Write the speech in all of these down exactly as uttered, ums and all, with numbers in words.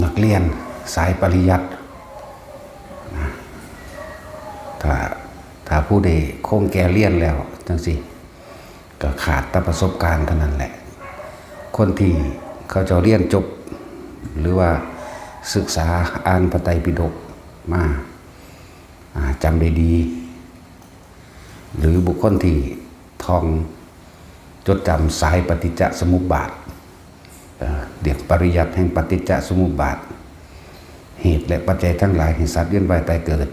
นักเรียนสายปริยัตินะ ถ้า ถ้าผู้ใดคงแก่เรียนแล้วจังซี่ ก็ขาดแต่ประสบการณ์เท่านั้นแหละ คนที่เขาเจ้าเรียนจบ หรือว่าศึกษาอ่านพระไตรปิฎกมา อ่า จำได้ดี หรือบุคคลที่ท่องจดจำสายปฏิจจสมุปบาท เอ่อ เรียกปริยัติแห่งปฏิจจสมุปบาท เหตุและปัจจัยทั้งหลายแห่งสัตว์เวียนว่ายตายเกิด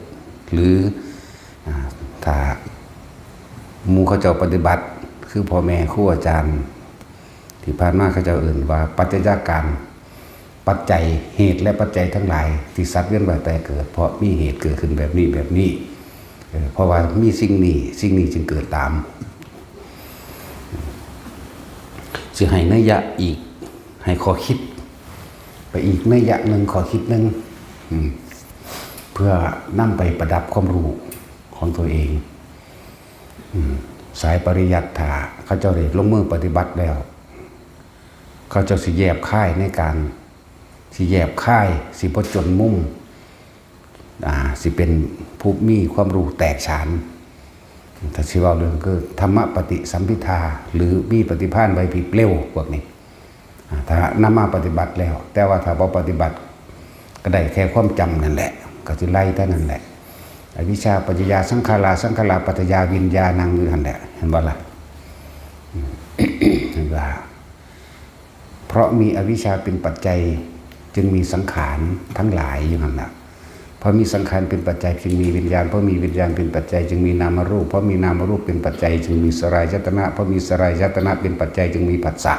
หรือ อ่า ถ้าหมู่เขาเจ้าปฏิบัติ คือพ่อแม่ครูอาจารย์ ที่ผ่านมาเขาเจ้าเอิ้นว่าปัจจัยการ ปัจจัย เหตุและปัจจัยทั้งหลายที่สัตว์เวียนว่ายตายเกิด เพราะมีเหตุเกิดขึ้นแบบนี้แบบนี้ เออ เพราะว่ามีสิ่งนี้ สิ่งนี้จึงเกิดตาม สิให้นัยยะอีก ให้ข้อคิด ไปอีกนัยยะหนึ่ง ข้อคิดหนึ่ง อืม เพื่อนำไปประดับความรู้ของตัวเอง อืม สายปริยัติ ถ้าเขาเจ้าได้ลงมือปฏิบัติแล้ว เขาเจ้าสิแยบคายในการ สิแยบคาย สิบ่จนมุม อ่า สิเป็นผู้มีความรู้แตกฉาน ถ้าสิเว้าเรื่องคือธรรมปฏิสัมภิทา หรือมีปฏิภาณไหวพริบเร็วพวกนี้ อ่า ถ้านำมาปฏิบัติแล้ว แต่ว่าถ้าบ่ปฏิบัติ ก็ได้แค่ความจำนั่นแหละ ก็สิไล่เท่านั้นแหละ อวิชชาปัจจยาสังขารา สังขาราปัจจยาวิญญาณัง อยู่หั่นแหละ เห็นบ่ล่ะ อืม เห็นว่า เพราะมีอวิชชาเป็นปัจจัย จึงมีสังขารทั้งหลาย อยู่หั่นน่ะ เพราะมีสังขารเป็นปัจจัยจึงมีวิญญาณ เพราะมีวิญญาณเป็นปัจจัยจึงมีนามรูป เพราะมีนามรูปเป็นปัจจัยจึงมีสลายตนะ เพราะมีสลายตนะเป็นปัจจัยจึงมีผัสสะ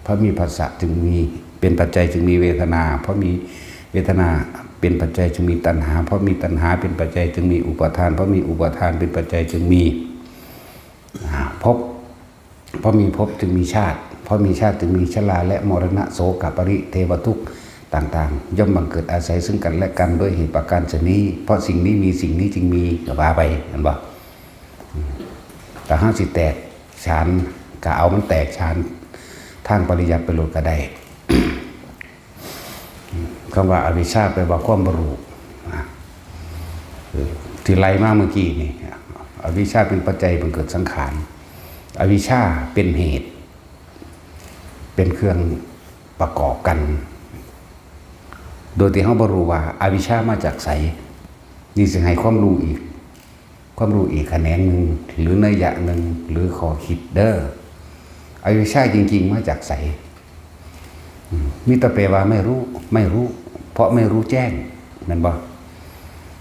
เพราะมีผัสสะจึงมี เป็นปัจจัยจึงมีเวทนา เพราะมีเวทนาเป็นปัจจัยจึงมีตัณหา เพราะมีตัณหาเป็นปัจจัยจึงมีอุปาทาน เพราะมีอุปาทานเป็นปัจจัยจึงมี อ่า ภพ เพราะมีภพจึงมีชาติ เพราะมีชาติจึงมีชราและมรณะ โศกะปริเทวทุกข์ต่างๆ ย่อมบังเกิดอาศัยซึ่งกันและกันด้วยเหตุประการฉะนี้ เพราะสิ่งนี้มีสิ่งนี้จึงมี ก็ว่าไป เห็นบ่ อืม แต่เฮาสิแตกฉาน ก็เอามันแตกฉานทางปริยัติไปโลดก็ได้ คำว่าอวิชชาแปลว่าความบ่รู้นะ เออ ที่ไล่มาเมื่อกี้นี่ อวิชชาเป็นปัจจัยบังเกิดสังขาร อวิชชาเป็นเหตุ เป็นเครื่องประกอบกัน โดยที่เฮาบ่รู้ว่าอวิชชามาจากไส นี่สิให้ความรู้อีก ความรู้อีกแขนงหนึ่ง หรือนัยยะหนึ่ง หรือข้อคิดเด้อ อวิชชาจริงๆ มาจากไส อืม มีแต่แปลว่าไม่รู้ ไม่รู้ เพราะไม่รู้แจ้ง แม่นบ่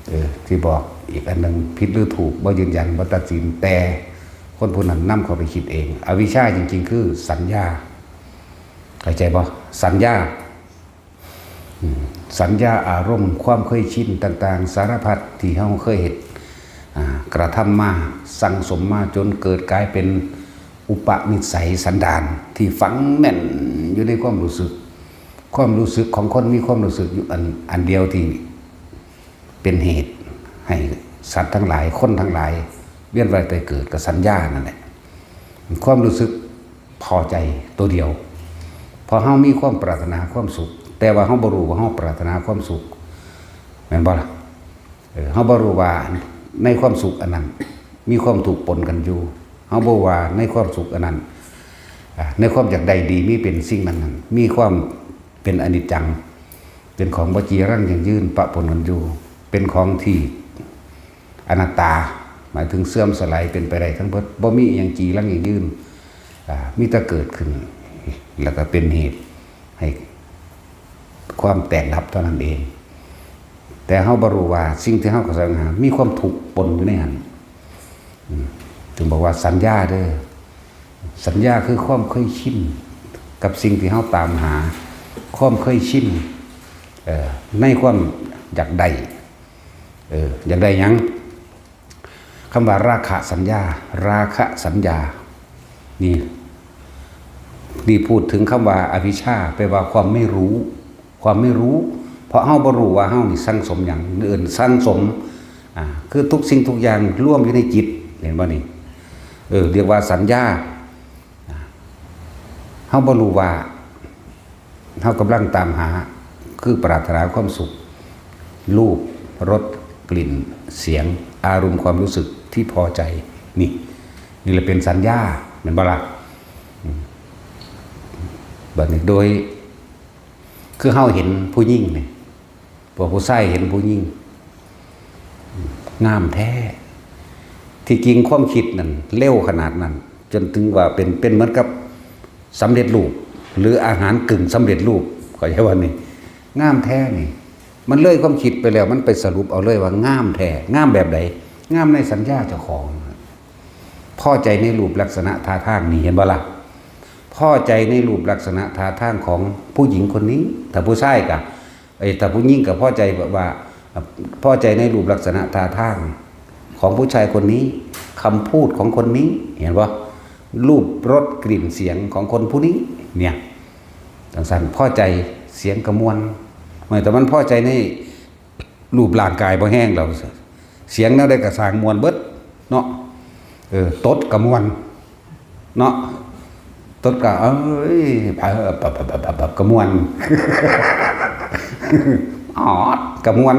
เออ ที่บอกอีกอันหนึ่ง ผิดหรือถูก บ่ยืนยัน บ่ตัดสิน แต่คนผู้นั้นนำเข้าไปคิดเอง อวิชชาจริงๆ คือสัญญา เข้าใจบ่ สัญญา อืม สัญญาอารมณ์ ความเคยชินต่างๆ สารพัดที่เฮาเคยเฮ็ด อ่า กระทำมา สั่งสมมาจนเกิดกลายเป็นอุปนิสัยสันดานที่ฝังแน่นอยู่ในความรู้สึก ความรู้สึกของคนมีความรู้สึกอยู่อัน อันเดียวที่เป็นเหตุให้สัตว์ทั้งหลาย คนทั้งหลาย เวียนว่ายตายเกิดกับสัญญานั่นแหละ ความรู้สึกพอใจตัวเดียว เพราะเฮามีความปรารถนาความสุข แต่ว่าเฮาบ่รู้ว่าเฮาปรารถนาความสุข แม่นบ่ล่ะ เออ เฮาบ่รู้ว่าในความสุขอันนั้น มีความทุกข์ปนกันอยู่ เฮาบ่ว่าในความสุขอันนั้น อ่า ในความอยากได้ดีมีเป็นสิ่งนั้นนั้น มีความเป็นอนิจจัง เป็นของบ่จีรังยั่งยืน ปะปนกันอยู่ เป็นของที่อนัตตา หมายถึงเสื่อมสลายเป็นไปได้ทั้งเบิด บ่มีอิหยังจีรังยั่งยืน อ่า มีแต่เกิดขึ้น แล้วก็เป็นเหตุให้ความแตกดับเท่านั้นเอง แต่เฮาบ่รู้ว่าสิ่งที่เฮาแสวงหา มีความทุกข์ปนอยู่ในหั้น อืม จึงบอกว่าสัญญาเด้อ สัญญาคือความเคยชินกับสิ่งที่เฮาตามหา ความเคยชิน เอ่อ ในความอยากได้ เออ อยากได้หยัง คำว่าราคะสัญญา ราคะสัญญา นี่ นี่พูดถึงคำว่าอวิชชา แปลว่าความไม่รู้ ความไม่รู้ เพราะเฮาบ่รู้ว่าเฮานี่สั่งสมหยัง เอิ้นสั่งสม อ่า คือทุกสิ่งทุกอย่างรวมอยู่ในจิต เห็นบ่นี่ เออ เรียกว่าสัญญา เฮาบ่รู้ว่า เฮากำลังตามหา คือปรารถนาความสุข รูป รส กลิ่น เสียง อารมณ์ความรู้สึกที่พอใจ นี่ นี่แหละเป็นสัญญา แม่นบ่ล่ะ อืม บัดนี้โดย คือเฮาเห็นผู้หญิงนี่ พวกผู้ชายเห็นผู้หญิง งามแท้ ที่จริงความคิดนั่นเร็วขนาดนั้น จนถึงว่าเป็น เป็นเหมือนกับสำเร็จรูป หรืออาหารกึ่งสำเร็จรูป เข้าใจว่านี่ งามแท้นี่ มันเลยความคิดไปแล้ว มันไปสรุปเอาเลยว่างามแท้ งามแบบใด งามในสัญญาเจ้าของ พอใจในรูปลักษณะท่าทางนี่ เห็นบ่ล่ะ พอใจในรูปลักษณะท่าทางของผู้หญิงคนนี้ ถ้าผู้ชายก็ เอ้ย ถ้าผู้หญิงก็พอใจแบบว่า พอใจในรูปลักษณะท่าทางของผู้ชายคนนี้ คำพูดของคนนี้ เห็นบ่ รูป รส กลิ่น เสียงของคนผู้นี้ เนี่ย จั่งซั้น พอใจ เสียงกะม่วน เออ แต่มันพอใจในรูปร่างกายบ่แฮงแล้ว เสียงแนวใดก็ซ่างม่วนเบิดเนาะ เออ ตดกะม่วน เนาะ ตดกะ เอ้ย เออ ปับ ปับ ปับ ปับ ปับ กะม่วน ออด กะม่วน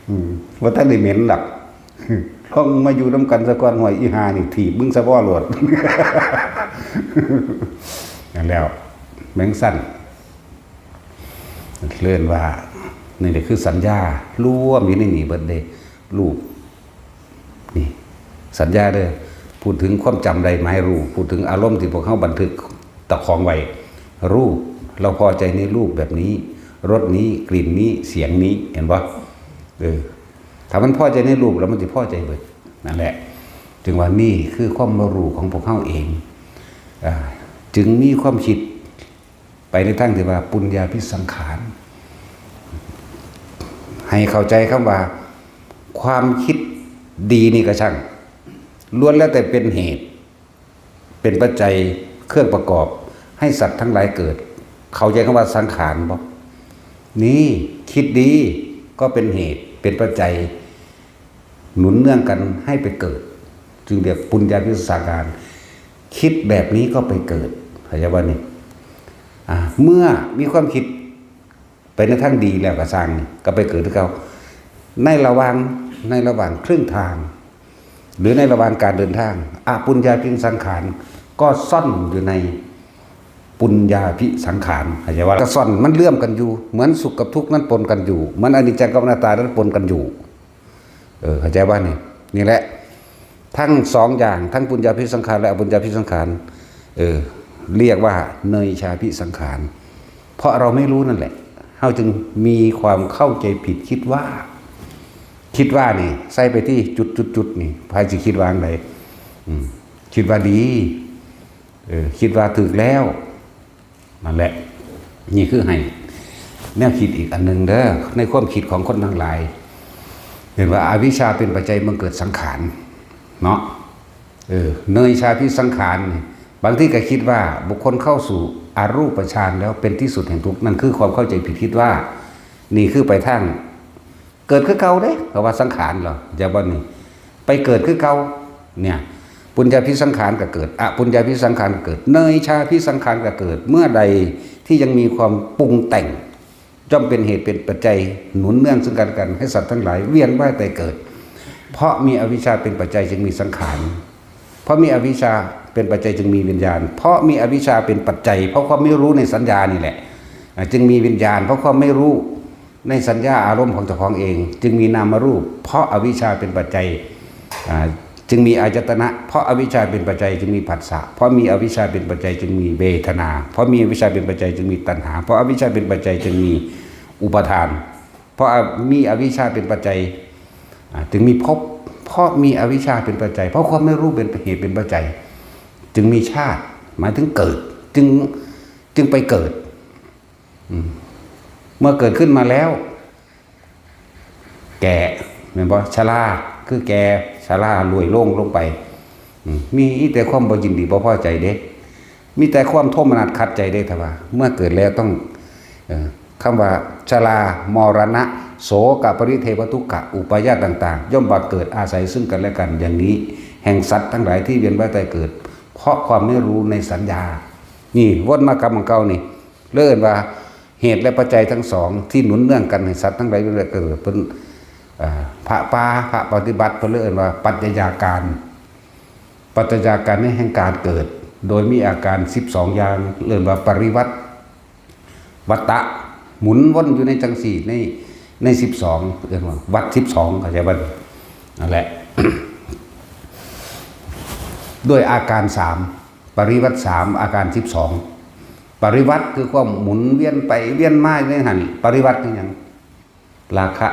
อืม บ่ทันได้เหม็นดอก ลองมาอยู่นำกันซะก่อน ห้วย อีห่านี่ถีบมึงซะบ่โลด นั่นแล้ว แม่งซั่น เรียนว่า นี่แหละคือสัญญา รวมอยู่ในนี่เบิดเด้ รูป นี่ สัญญาเด้อ พูดถึงความจำได้หมายรู้ พูดถึงอารมณ์ที่พวกเฮาบันทึกตะของไว้ รูป เราพอใจในรูปแบบนี้ รสนี้ กลิ่นนี้ เสียงนี้ เห็นบ่ เออ ถ้ามันพอใจในรูปแล้วมันสิพอใจเบิด นั่นแหละ จึงว่านี่คือความบ่รู้ของพวกเฮาเอง อ่า จึงมีความคิดไปในทางที่ว่าปุญญาภิสังขาร ให้เข้าใจคำว่า ความคิดดีนี่ก็ช่าง ล้วนแล้วแต่เป็นเหตุ เป็นปัจจัย เครื่องประกอบ ให้สัตว์ทั้งหลายเกิด เข้าใจคำว่าสังขารบ่ นี่ คิดดีก็เป็นเหตุ เป็นปัจจัย หนุนเนื่องกันให้ไปเกิด จึงเรียกปุญญาภิสังขาร คิดแบบนี้ก็ไปเกิด เข้าใจว่านี่ อ่า เมื่อมีความคิดไปในทางดีแล้วก็ซ่าง ก็ไปเกิดคือเก่า ในระหว่าง ในระหว่างครึ่งทาง หรือในระหว่างการเดินทาง อปุญญาภิสังขาร ก็ซ่อนอยู่ในปุญญาภิสังขาร เข้าใจว่า ก็ซ่อน มันเลื่อมกันอยู่ เหมือนสุขกับทุกข์นั้นปนกันอยู่ เหมือนอนิจจังกับอนัตตานั้นปนกันอยู่ เออ เข้าใจว่านี่ นี่แหละ ทั้งสองอย่าง ทั้งปุญญาภิสังขารและอปุญญาภิสังขาร เออ เรียกว่าเนยชาภิสังขาร เพราะเราไม่รู้นั่นแหละ เฮาจึงมีความเข้าใจผิด คิดว่า คิดว่านี่ ใส่ไปที่จุดจุดจุดนี่ ไผสิคิดว่าจั่งใด อืม คิดว่าดี เออ คิดว่าถูกแล้ว นั่นแหละ นี่คือให้แนวคิดอีกอันหนึ่งเด้อ ในความคิดของคนทั้งหลาย เห็นว่าอาวิชชาเป็นปัจจัยบังเกิดสังขาร เนาะ เออ เนยชาภิสังขารนี่ บางทีก็คิดว่าบุคคลเข้าสู่อรูปฌานแล้วเป็นที่สุดแห่งทุกข์ นั่นคือความเข้าใจผิด คิดว่า นี่คือไปทาง เกิดคือเก่าเด้ เพราะว่าสังขารเหรอ จะบ่นี่ ไปเกิดคือเก่า เนี่ย ปุญญาภิสังขารก็เกิด อปุญญาภิสังขารก็เกิด เนยชาภิสังขารก็เกิด เมื่อใดที่ยังมีความปรุงแต่ง ย่อมเป็นเหตุเป็นปัจจัยหนุนเนื่องซึ่งกันและกัน ให้สัตว์ทั้งหลายเวียนว่ายตายเกิด เพราะมีอวิชชาเป็นปัจจัยจึงมีสังขาร เพราะมีอวิชชาเป็นปัจจัยจึงมีวิญญาณ เพราะมีอวิชชาเป็นปัจจัย เพราะความไม่รู้ในสัญญานี่แหละ อ่ะ จึงมีวิญญาณ เพราะความไม่รู้ในสัญญาอารมณ์ของเจ้าของเอง จึงมีนามรูป เพราะอวิชชาเป็นปัจจัย อ่า จึงมีอายตนะ เพราะอวิชชาเป็นปัจจัยจึงมีผัสสะ เพราะมีอวิชชาเป็นปัจจัยจึงมีเวทนา เพราะมีอวิชชาเป็นปัจจัยจึงมีตัณหา เพราะอวิชชาเป็นปัจจัยจึงมีอุปาทาน เพราะมีอวิชชาเป็นปัจจัย อ่า จึงมีภพ เพราะมีอวิชชาเป็นปัจจัย เพราะความไม่รู้เป็นเหตุเป็นปัจจัย จึงมีชาติ หมายถึงเกิด จึง จึงไปเกิด อืม เมื่อเกิดขึ้นมาแล้ว แก่ แม่นบ่ ชรา คือแก่ ชรา ล่วยโลงลงไป อืม มีแต่ความบ่ยินดีบ่พอใจเด้ มีแต่ความโทมนัสขัดใจเด้ ถ้าว่า เมื่อเกิดแล้วต้อง เอ่อ คำว่า ชรา มรณะ โสกะ ปริเทวทุกขะ อุปายาตต่างๆ ย่อมบังเกิดอาศัยซึ่งกันและกัน อย่างนี้ แห่งสัตว์ทั้งหลายที่เวียนว่ายตายเกิด เพราะความไม่รู้ในสัญญา นี่ วนมากลับหม่องเก่านี่ เรียกว่า เหตุและปัจจัยทั้งสองที่หนุนเนื่องกันให้สัตว์ทั้งหลายเกิดเป็น เอ่อพระป่าพระปฏิบัติเพิ่นเลยเอิ้นว่าปัจจัยาการ ปัจจัยาการในแห่งการเกิด โดยมีอาการสิบสองอย่างเอิ้นว่าปริวัติวัฏฏะหมุนวนอยู่ในจังสี่ในในสิบสองเอิ้นว่าวัฏสิบสองเข้าใจบ่นั่นแหละ ด้วยอาการสามปริวัติสามอาการสิบสองปริวัติคือความหมุนเวียนไปเวียนมาในหันปริวัติคือหยัง ราคะ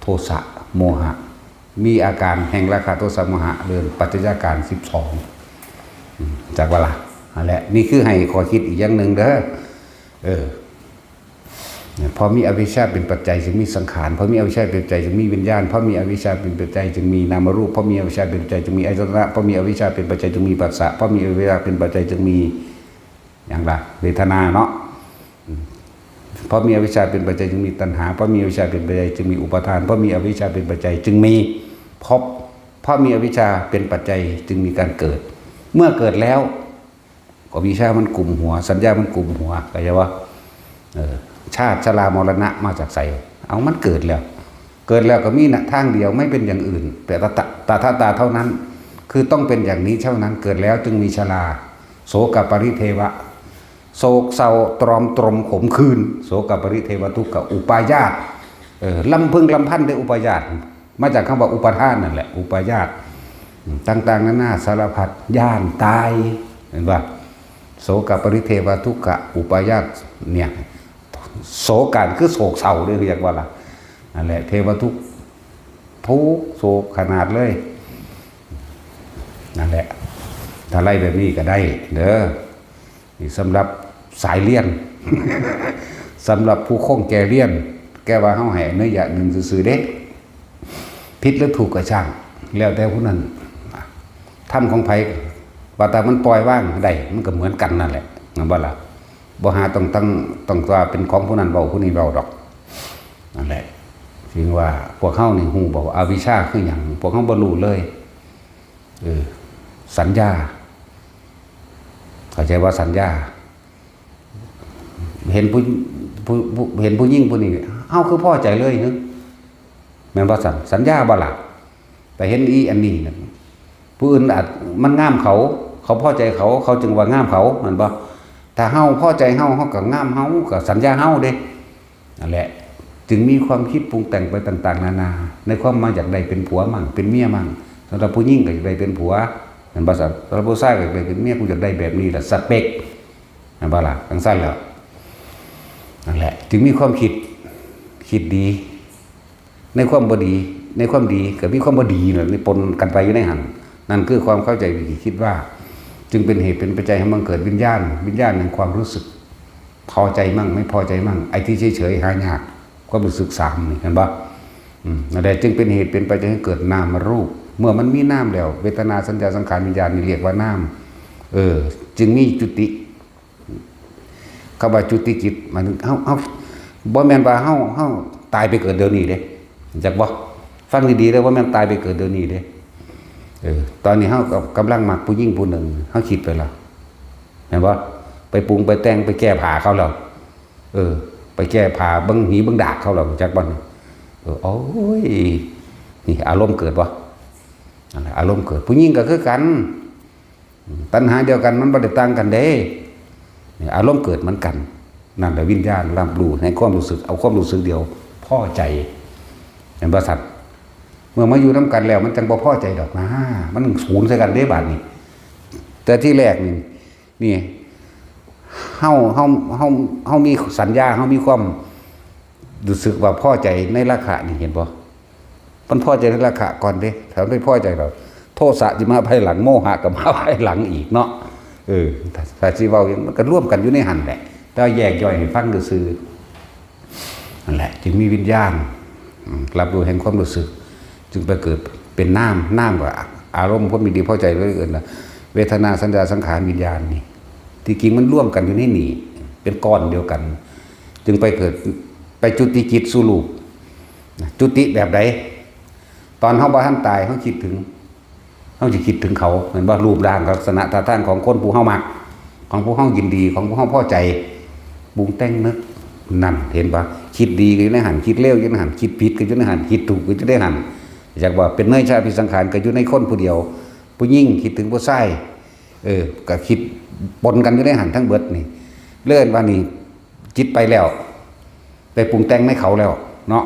โทสะโมหะ มีอาการแห่งราคะโทสะโมหะเริ่มปัจจัยาการสิบสองจากเวลาอันแหละนี่คือให้ข้อคิดอีกอย่างหนึ่งเด้อเออเพราะมีอวิชชาเป็นปัจจัยจึงมีสังขารเพราะมีอวิชชาเป็นปัจจัยจึงมีวิญญาณเพราะมีอวิชชาเป็นปัจจัยจึงมีนามรูปเพราะมีอวิชชาเป็นปัจจัยจึงมีอายตนะเพราะมีอวิชชาเป็นปัจจัยจึงมีผัสสะเพราะมีอวิชชาเป็นปัจจัยจึงมีอย่างละเวทนาเนาะ เพราะมีอวิชชาเป็นปัจจัยจึงมีตัณหา เพราะมีอวิชชาเป็นปัจจัยจึงมีอุปาทาน เพราะมีอวิชชาเป็นปัจจัยจึงมีภพ เพราะมีอวิชชาเป็นปัจจัยจึงมีการเกิด เมื่อเกิดแล้ว ก็วิชามันกลุ่มหัว สัญญามันกลุ่มหัวเข้าใจว่าเออชาติชรามรณะมาจากไสเอามันเกิดแล้ว เกิดแล้วก็มีนะทางเดียวไม่เป็นอย่างอื่น แต่ตาตาตาตาเท่านั้น คือต้องเป็นอย่างนี้เท่านั้นเกิดแล้วจึงมีชราโสกปริเทวะ โศกเศร้าตรอมตรมขมขื่นโสกปริเทวทุกขอุปายาตเออลำพึงลำพันด้วยอุปายาตมาจากคำว่าอุปาทานนั่นแหละ อุปายาตต่างๆนานาสารพัดย่านตายเห็นปะโสกปริเทวทุกขอุปายาตเนี่ยโศกการคือโศกเศร้าเลยเรียกว่าล่ะนั่นแหละเทวทุกข์ทุกข์โศกขนาดเลยนั่นแหละถ้าไล่แบบนี้ก็ได้เด้อ นี่สำหรับสายเรียน สำหรับผู้คงแก่เรียน แกว่าเฮาให้อนุญาตหนึ่งซื่อๆเด้ผิดหรือถูกก็ช่าง แล้วแต่ผู้นั้นทำของไผว่าแต่มันปล่อยว่างได้มันก็เหมือนกันนั่นแหละนั่นบ่ล่ะบ่หาต้องตั้งต้องว่าเป็นของผู้นั้นเว้าผู้นี้เว้าดอกนั่นแหละถึงว่าพวกเฮานี่ฮู้บ่ว่าอวิชชาคือหยังพวกเฮาบ่รู้เลยเออสัญญา เข้าใจว่าสัญญา เห็นผู้ผู้ผู้เห็นผู้หญิงผู้นี้เฮาคือพอใจเลยนึกแม่นบ่สัญสัญญาบ่ล่ะแต่เห็นอีอันนี้นะผู้อื่นอาจมันงามเขา เขาพอใจเขา เขาจึงว่างามเขาแม่นบ่ถ้าเฮาพอใจเฮาเฮาก็งามเฮาก็สัญญาเฮาเด้นั่นแหละ จึงมีความคิดปรุงแต่งไปต่างๆนานา ในความมาอยากได้เป็นผัวมั่งเป็นเมียมั่งสำหรับผู้หญิงก็อยากได้เป็นผัวแม่นบ่สันสำหรับผู้ชายก็อยากได้เป็นเมียกูอยากได้แบบนี้แหละสเปคแม่นบ่ล่ะจั่งซั่นแหละนั่นแหละ จึงมีความคิดคิดดี ในความบ่ดี ในความดีก็มีความบ่ดีนั่นปนกันไปอยู่ในหั้นนั่นคือความเข้าใจที่คิดว่า จึงเป็นเหตุเป็นปัจจัยให้มันเกิดวิญญาณ วิญญาณแห่งความรู้สึก พอใจมั่งไม่พอใจมั่งไอ้ที่เฉยๆหายากความรู้สึกสามนี่เห็นปะอืมนั่นแหละจึงเป็นเหตุเป็นปัจจัยให้เกิดนามรูป เมื่อมันมีนามแล้ว เวทนาสัญญาสังขารวิญญาณนี่เรียกว่านามเออ จึงมีจุติคำว่าจุติจิตหมายถึงเฮาเฮาบ่แม่นว่าเฮาเฮาตายไปเกิดเดี๋ยวนี้เด้จักบ่ฟังดีๆเด้อบ่แม่นตายไปเกิดเดี๋ยวนี้เด้เออ ตอนนี้เฮากำลังมักผู้หญิงผู้หนึ่งเฮาคิดไปแล้วแม่นบ่ไปปรุงไปแต่งไปแก้ผ้าเขาแล้วเออ ไปแก้ผ้าเบิ่งหีเบิ่งดากเขาแล้วจักบ่นี่เออโอ้ยนี่อารมณ์เกิดบ่นั่นแหละอารมณ์เกิดผู้หญิงก็คือกัน ตัณหาเดียวกันมันบ่ได้ต่างกันเด้นี่อารมณ์เกิดเหมือนกันนั่นแหละวิญญาณรับรู้ในความรู้สึกเอาความรู้สึกเดียวพอใจเห็นบ่สัตว์เมื่อมาอยู่นำกันแล้วมันจังบ่พอใจดอกนะมันสูญใส่กันเด้บาดนี้แต่ที่แรกนี่นี่เฮาเฮาเฮาเฮามีสัญญาเฮามีความรู้สึกว่าพอใจในราคะนี่เห็นบ่ มันพอใจในราคะก่อนเด้ถ้ามันไม่พอใจเราโทสะจะมาภายหลังโมหะก็มาภายหลังอีกเนาะเออถ้าถ้าสิเว้าอย่างมันก็ร่วมกันอยู่ในหั่นแหละแต่ว่าแยกย่อยให้ฟังซื่อๆนั่นแหละ จึงมีวิญญาณอืมรับรู้แห่งความรู้สึก จึงไปเกิดเป็นนามนามก็อารมณ์ความยินดีพอใจเลยเอิ้นว่าเวทนาสัญญาสังขารวิญญาณนี่ที่จริงมันร่วมกันอยู่ในนี่เป็นก้อนเดียวกัน จึงไปเกิดไปจุติจิตสู่รูปนะจุติแบบใด ตอนเฮาบ่ทันตายเฮาคิดถึงเฮาสิคิดถึงเขาแม่นบ่รูปร่างลักษณะท่าทางของคนผู้เฮามัก ของผู้เฮายินดีของผู้เฮาพอใจปรุงแต่งนึก นั่นเห็นปะ คิดดีก็อยู่ในหัน คิดเลวอยู่ในหัน คิดผิดก็อยู่ในหัน คิดถูกก็อยู่ในหัน อยากว่าเป็นเนยชาติสังขารก็อยู่ในคนผู้เดียว ผู้หญิงคิดถึงผู้ชาย เออ ก็คิดปนกันอยู่ในหันทั้งเบิดนี่ เรื่องว่านี่ จิตไปแล้ว ไปปรุงแต่งในเขาแล้ว เนาะ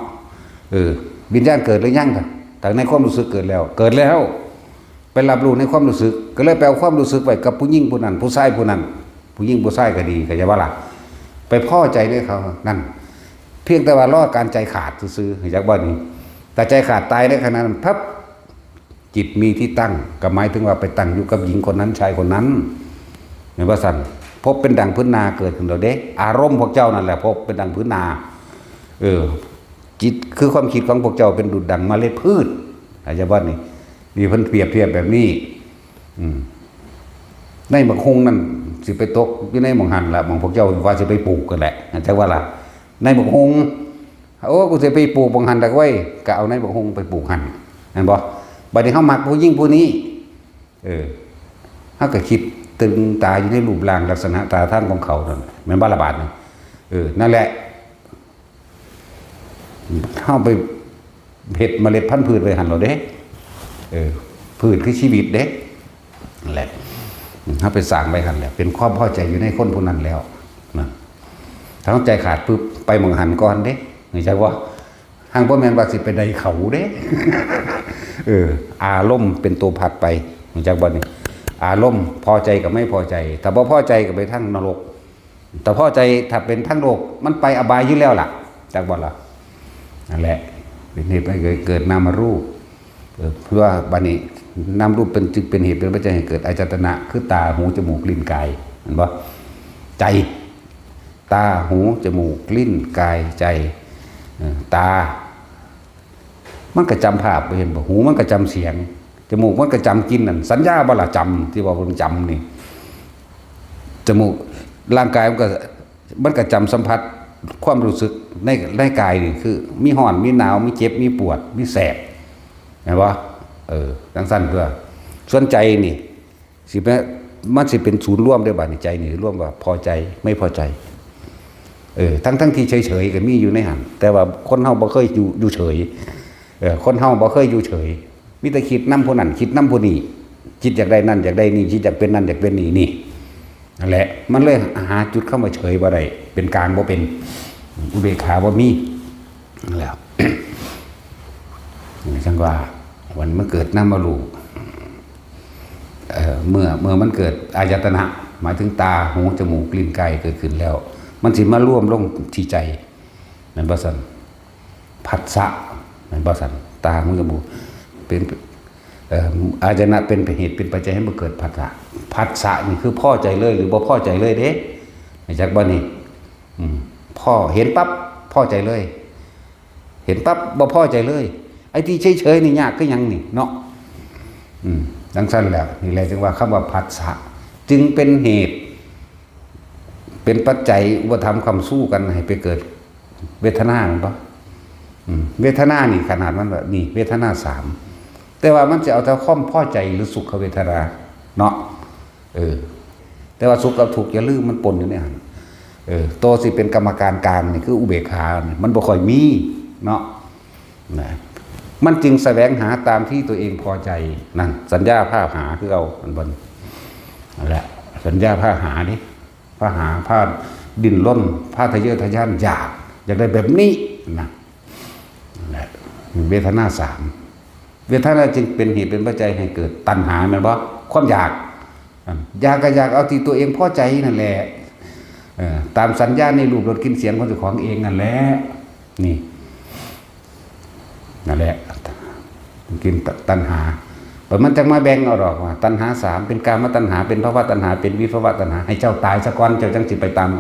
เออ วิญญาณเกิดหรือยังแต่ในความรู้สึกเกิดแล้ว เกิดแล้ว ไปรับรู้ในความรู้สึก ก็เลยไปเอาความรู้สึกไว้กับผู้หญิงผู้นั้น ผู้ชายผู้นั้น ผู้หญิงผู้ชายก็ดี ก็จะว่าล่ะ ไปพอใจในเขานั่น เพียงแต่ว่ารอการใจขาดซื่อๆ อยากว่านี่ แต่ใจขาดตายในขณะนั้นพับ จิตมีที่ตั้ง ก็หมายถึงว่าไปตั้งอยู่กับหญิงคนนั้นชายคนนั้น เห็นว่าสั่น พบเป็นดังพื้นนาเกิดขึ้นแล้วเด้ อารมณ์พวกเจ้านั่นแหละพบเป็นดังพื้นนา เออ จิตคือความคิดของพวกเจ้าเป็นดุจดังเมล็ดพืช อาจารย์ว่านี่ นี่เพิ่นเปรียบเทียบแบบนี้ อืม ในบักฮุงนั่น สิไปตกอยู่ในหม่องหันละหม่องพวกเจ้าว่าสิไปปลูกกันแหละ อาจารย์ว่าล่ะ ในบักฮุง โอ้ กูสิไปปลูกบักหันดักไว้ ก็เอาในบักฮุงไปปลูกหัน เห็นบ่ บัดนี้เฮามักผู้หญิงผู้นี้ เออ เฮาก็คิดตึงตาอยู่ในรูปร่างลักษณะตาทางของเขานั่นแหละ แม่นบ่ละบาดนี่ เออ นั่นแหละ เฮาไปเฮ็ดเมล็ดพันธุ์พืชไว้หั่นแล้วเด้ เออ พืชคือชีวิตเด้ นั่นแหละ เฮาไปสร้างไว้หั่นแหละ เป็นความพอใจอยู่ในคนผู้นั้นแล้ว นะ ถ้าเฮาใจขาดปุ๊บ ไปหม่องหันก่อนเด้ รู้จักบ่ หังบ่แม่นว่าสิไปได้เขาเด้ เออ อารมณ์เป็นตัวผลักไป รู้จักบ่นี่ อารมณ์พอใจกับไม่พอใจ ถ้าบ่พอใจก็ไปทางนรก แต่พอใจถ้าเป็นทางโลก มันไปอบายอยู่แล้วล่ะ จักบ่ล่ะ นั่นแหละ เป็นเหตุให้เกิดนามรูป เออ เพื่อบัดนี้นามรูปเป็น จึงเป็นเหตุเป็นปัจจัยให้เกิดอายตนะ คือตา หู จมูก ลิ้น กาย เห็นบ่ ใจ ตา หู จมูก ลิ้น กาย ใจ เออ ตา มันก็จำภาพ เห็นบ่ หูมันก็จำเสียง จมูกมันก็จำกลิ่นนั่น สัญญาบ่ล่ะ จำ ที่ว่าเพิ่นจำนี่ จมูก ร่างกายมันก็ มันก็จำสัมผัสความรู้สึกใน ในกายนี่ คือมีร้อน มีหนาว มีเจ็บ มีปวด มีแสบ เห็นบ่ เออ จังซั่นเพื่อ ส่วนใจนี่ สิเป็น มันสิเป็นศูนย์รวมเด้บัดนี้ ใจนี่รวมว่าพอใจ ไม่พอใจ เออ ทั้งๆ ที่เฉยๆ ก็มีอยู่ในหั้น แต่ว่าคนเฮาบ่เคยอยู่ อยู่เฉย เออ คนเฮาบ่เคยอยู่เฉย มีแต่คิดนำผู้นั้น คิดนำผู้นี้ คิดอยากได้นั่น อยากได้นี่ คิดอยากเป็นนั่น อยากเป็นนี่ นี่ นั่นแหละ มันเลยหาจุดคำว่าเฉยบ่ได้ เป็นกลางบ่เป็น อุเบกขาบ่มี นั่นแหละ จังว่า วันมันเกิดนามรูป เอ่อ เมื่อ เมื่อมันเกิดอายตนะ หมายถึงตา หู จมูก ลิ้น กายเกิดขึ้นแล้ว มันสิมารวมลงที่ใจ แม่นบ่ซั่น ผัสสะ แม่นบ่ซั่น ตา หู จมูก เป็น เอ่อ อายตนะเป็นเหตุเป็นปัจจัยให้มันเกิดผัสสะ ผัสสะนี่คือพอใจเลยหรือบ่พอใจเลยเด้ รู้จักบ่นี่ อืม พอเห็นปั๊บพอใจเลย เห็นปั๊บบ่พอใจเลย ไอ้ที่เฉยๆ นี่ยากคือหยังนี่เนาะ อืม จังซั่นแหละ นี่แหละจึงว่าคำว่าผัสสะ จึงเป็นเหตุ เป็นปัจจัยอุปธรรมค้ำชูกันให้ไปเกิดเวทนา แม่นบ่ อืม เวทนานี่ขนาดมันแบบนี่ เวทนาสาม แต่ว่ามันจะเอาแต่ความพอใจหรือสุขเวทนา เนาะ เออ แต่ว่าสุขกับทุกข์อย่าลืมมันปนอยู่ในหั้น เออ โตสิเป็นกรรมการกลางนี่คืออุเบกขานี่ มันบ่ค่อยมี เนาะ นะ มันจึงแสวงหาตามที่ตัวเองพอใจ นั่น สัญญาพาหาคือเอา มันบ่ นั่นแหละ สัญญาพาหานี่ พาหา พาดิ้นรน พาทะเยอทะยานอยาก อยากได้แบบนี้ นะ นั่นแหละ เวทนาสาม เวทนาจึงเป็นเหตุเป็นปัจจัยให้เกิดตัณหา แม่นบ่ ความอยาก อยากก็อยากเอาที่ตัวเองพอใจนั่นแหละ เออ ตามสัญญาในรูปรสกลิ่นเสียงของเจ้าของเองนั่นแหละ นี่ นั่นแหละ กินตัณหา แล้วมันจักมาแบ่งเอาดอกว่า ตัณหาสาม เป็นกามตัณหา เป็นภวตัณหา เป็นวิภวตัณหา ให้เจ้าตายซะก่อน เจ้าจังสิไปตาม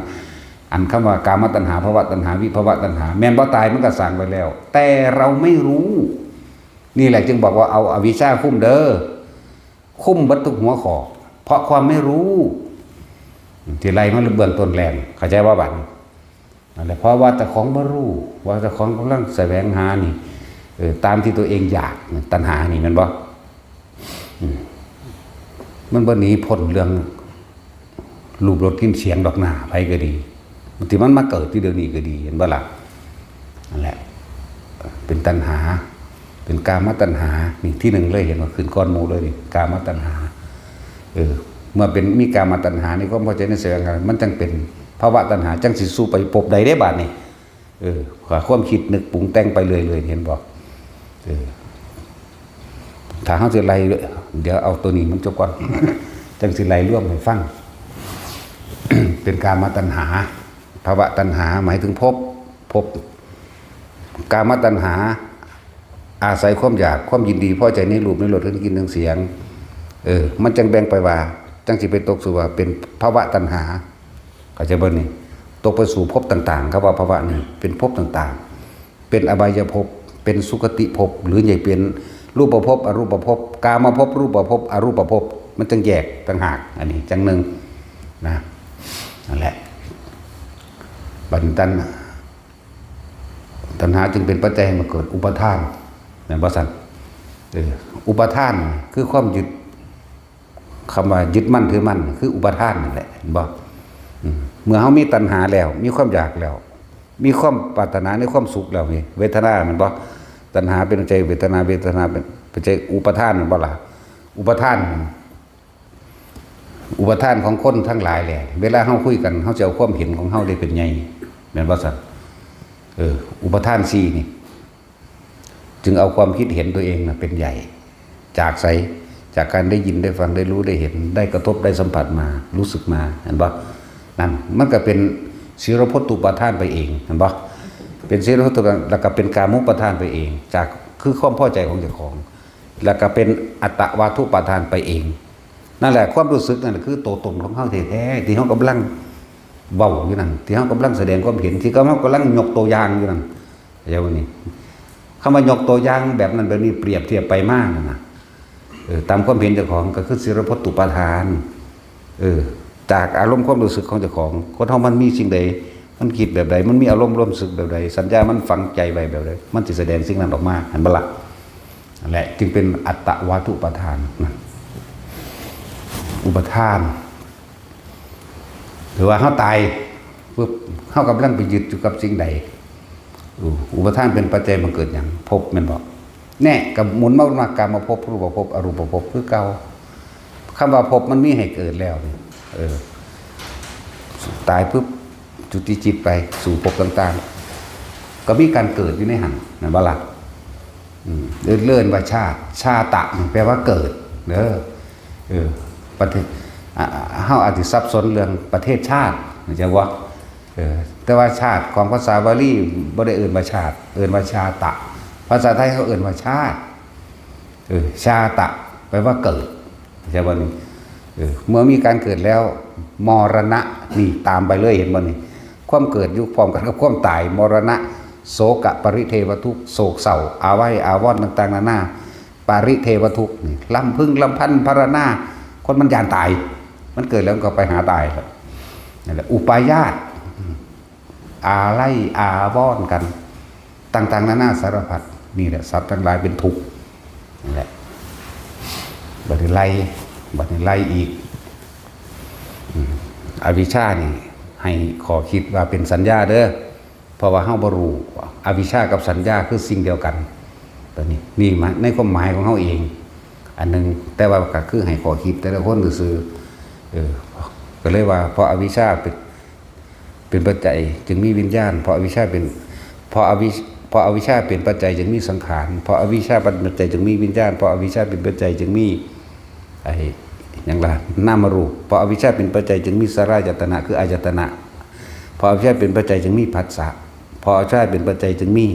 อันคำว่ากามตัณหา ภวตัณหา วิภวตัณหา แม่นบ่ตายมันก็สั่งไว้แล้ว แต่เราไม่รู้ นี่แหละจึงบอกว่าเอาอวิชชาคุมเด้อ คุมเบิดทุกหัวข้อ เพราะความไม่รู้ ที่ไล่มาเบื้องต้นแรง เข้าใจบ่บัดนี้ นั่นแหละ เพราะว่าเจ้าของบ่รู้ ว่าเจ้าของกำลังแสวงหานี่ เออ ตามที่ตัวเองอยาก ตัณหานี่ แม่นบ่ อืม มันบ่หนีพ้นเรื่อง รูปรสกลิ่นเสียงดอกหน้า ไผก็ดี ที่มันมาเกิดที่เดี๋ยวนี้ก็ดี เห็นบ่ล่ะ? นั่นแหละ เป็นตัณหา เป็นกามตัณหา นี่ที่หนึ่งเลย เห็นว่าขึ้นก่อนหมู่เลยนี่ กามตัณหา เออ เมื่อเป็นมีกามตัณหา ในความพอใจในแสวงหา มันจังเป็นภวตัณหา จังสิสู่ไปภพใดได้บาดนี้ เออ ความคิดนึกปรุงแต่งไปเรื่อยๆ เห็นบ่? เออ ถ้าเฮาสิไล่ เดี๋ยวเอาตัวนี้มันจบก่อน จังสิไล่รวมให้ฟัง เป็นกามตัณหา ภวตัณหา หมายถึงภพ ภพ กามตัณหา อาศัยความอยาก ความยินดีพอใจในรูป ในรส ในกลิ่น ในเสียง เออ มันจังแบ่งไปว่า จังสิไปตกสู่ว่าเป็นภวตัณหา เข้าใจบ่นี่? ตกไปสู่ภพต่างๆ คำว่าภวนี่ เป็นภพต่างๆ เป็นอบายภพ เป็นสุคติภพ หรือใหญ่เป็นรูปภพ อรูปภพ กามภพ รูปภพ อรูปภพ มันจังแยกต่างหาก อันนี้จังหนึ่งนะ นั่นแหละ บัดนี้ตัณ ตัณหาจึงเป็นปัจจัยให้มันเกิดอุปาทาน แม่นบ่ซั่น? เออ อุปาทานคือความยึด คำว่ายึดมั่นถือมั่น คืออุปาทานนั่นแหละ เห็นบ่? อืม เมื่อเฮามีตัณหาแล้ว มีความอยากแล้ว มีความปรารถนาในความสุขแล้วนี่ เวทนา แม่นบ่? ตัณหาเป็นปัจจัยเวทนา เวทนาเป็นปัจจัยอุปาทาน แม่นบ่ล่ะ? อุปาทาน อุปาทานของคนทั้งหลายแหละ เวลาเฮาคุยกัน เฮาจะเอาความเห็นของเฮาได้เป็นใหญ่ แม่นบ่ซั่น? เออ อุปาทานสี่นี่ จึงเอาความคิดเห็นตัวเองน่ะเป็นใหญ่ จากไส จากการได้ยินได้ฟัง ได้รู้ได้เห็น ได้กระทบได้สัมผัสมา รู้สึกมา เห็นบ่? นั่น มันก็เป็นสีลพัตตุปาทานไปเอง เห็นบ่? เป็นสีลพัตตุปาทาน แล้วก็เป็นกามุปาทานไปเอง จาก คือความพอใจของเจ้าของ แล้วก็เป็นอัตตวาทุปาทานไปเอง นั่นแหละ ความรู้สึกนั่นคือตัวตนของเฮาแท้ๆ ที่เฮากำลังเว้าอยู่นั่น ที่เฮากำลังแสดงความเห็น ที่เฮากำลังยกตัวอย่างอยู่นั่น เข้าใจบ่นี่? คำว่ายกตัวอย่างแบบนั้นแบบนี้ เปรียบเทียบไปมานั่นน่ะ เออ ตามความเห็นเจ้าของก็คือสีลพัตตุปาทาน เออ จากอารมณ์ความรู้สึกของเจ้าของ คนเฮามันมีสิ่งใด มันคิดแบบใด มันมีอารมณ์ความรู้สึกแบบใด สัญญามันฝังใจไว้แบบใด มันสิแสดงสิ่งนั้นออกมา เห็นบ่ล่ะ? นั่นแหละ จึงเป็นอัตตวาทุปาทานนะ อุปาทาน หรือว่าเฮาตายปุ๊บ เฮากำลังไปยึดอยู่กับสิ่งใด อุ- อุปาทานเป็นปัจจัยบังเกิดหยัง ภพ แม่นบ่? แน่ ก็หมุนมาวนมากามภพ รูปภพ อรูปภพ คือเก่า คำว่าภพมันมีให้เกิดแล้วนี่ เออ ตายปุ๊บ จุติจิตไปสู่ภพต่างๆ ก็มีการเกิดอยู่ในหั่น แม่นบ่ล่ะ? อืม เอิ้น เอิ้นว่าชาติ ชาตะนี่แปลว่าเกิดเด้อ เออ ประเทศ อ่า เฮาอาจสิสับสนเรื่องประเทศชาติ เข้าใจบ่? เออ แต่ว่าชาติของภาษาบาลีบ่ได้เอิ้นว่าชาติ เอิ้นว่าชาตะ ภาษาไทยเขาเอิ้นว่าชาติ เออ ชาตะ แปลว่าเกิด เข้าใจบ่นี่? เออ เมื่อมีการเกิดแล้ว มรณะ นี่ตามไปเลย เห็นบ่นี่? ความเกิดอยู่พร้อมกันกับความตาย มรณะ โศกปริเทวทุกข์ โศกเศร้า อาลัยอาวรณ์ต่างๆ นานา ปริเทวทุกข์ นี่ รำพึงรำพันพรรณนา คนมันย้านตาย มันเกิดแล้วมันก็ไปหาตายแล้ว นั่นแหละ อุปาญาต อาลัยอาวรณ์กัน ต่างๆ นานาสารพัด นี่แหละ สัตว์ทั้งหลายเป็นทุกข์ นั่นแหละ บัดนี้ไล่ บัดนี้ไล่อีก อืม อวิชชานี่ ให้ข้อคิดว่าเป็นสัญญาเด้อ เพราะว่าเฮาบ่รู้ อวิชชากับสัญญาคือสิ่งเดียวกัน ตัวนี้ นี่มา ในความหมายของเฮาเอง อันหนึ่ง แต่ว่าก็คือให้ข้อคิดแต่ละคนซื่อๆ เออ ก็เลยว่า เพราะอวิชชาเป็น เป็นปัจจัยจึงมีวิญญาณ เพราะอวิชชาเป็น เพราะอวิ- เพราะอวิชชาเป็นปัจจัยจึงมีสังขาร เพราะอวิชชาเป็นปัจจัยจึงมีวิญญาณ เพราะอวิชชาเป็นปัจจัยจึงมี ไอ้ หยังล่ะ นามรูป เพราะอวิชชาเป็นปัจจัยจึงมีสลายตนะ คืออายตนะ เพราะอวิชชาเป็นปัจจัยจึงมีผัสสะ เพราะอวิชชาเป็นปัจจัยจึงมี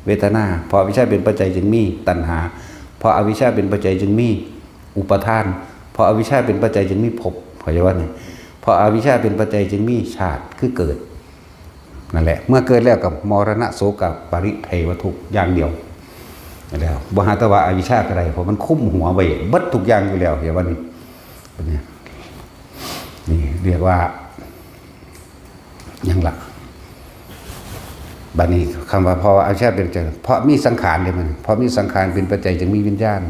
เวทนา เพราะอวิชชาเป็นปัจจัยจึงมีตัณหา เพราะอวิชชาเป็นปัจจัยจึงมีอุปาทาน เพราะอวิชชาเป็นปัจจัยจึงมีภพ เข้าใจบ่นี่? เพราะอวิชชาเป็นปัจจัยจึงมีชาติ คือเกิด นั่นแหละ เมื่อเกิดแล้วก็มรณะ โศกปริเทวทุกข์อย่างเดียว แล้ว บ่หาแต่ว่าอวิชชาก็ได้ เพราะมันคุมหัวไว้เบิดทุกอย่างอยู่แล้ว เห็นบ่นี่? เนี่ย นี่เรียกว่า หยังล่ะ บัดนี้คำว่าเพราะว่าอวิชชาเป็นปัจจัย เพราะมีสังขารเด้มัน เพราะมีสังขารเป็นปัจจัยจึงมีวิญญาณ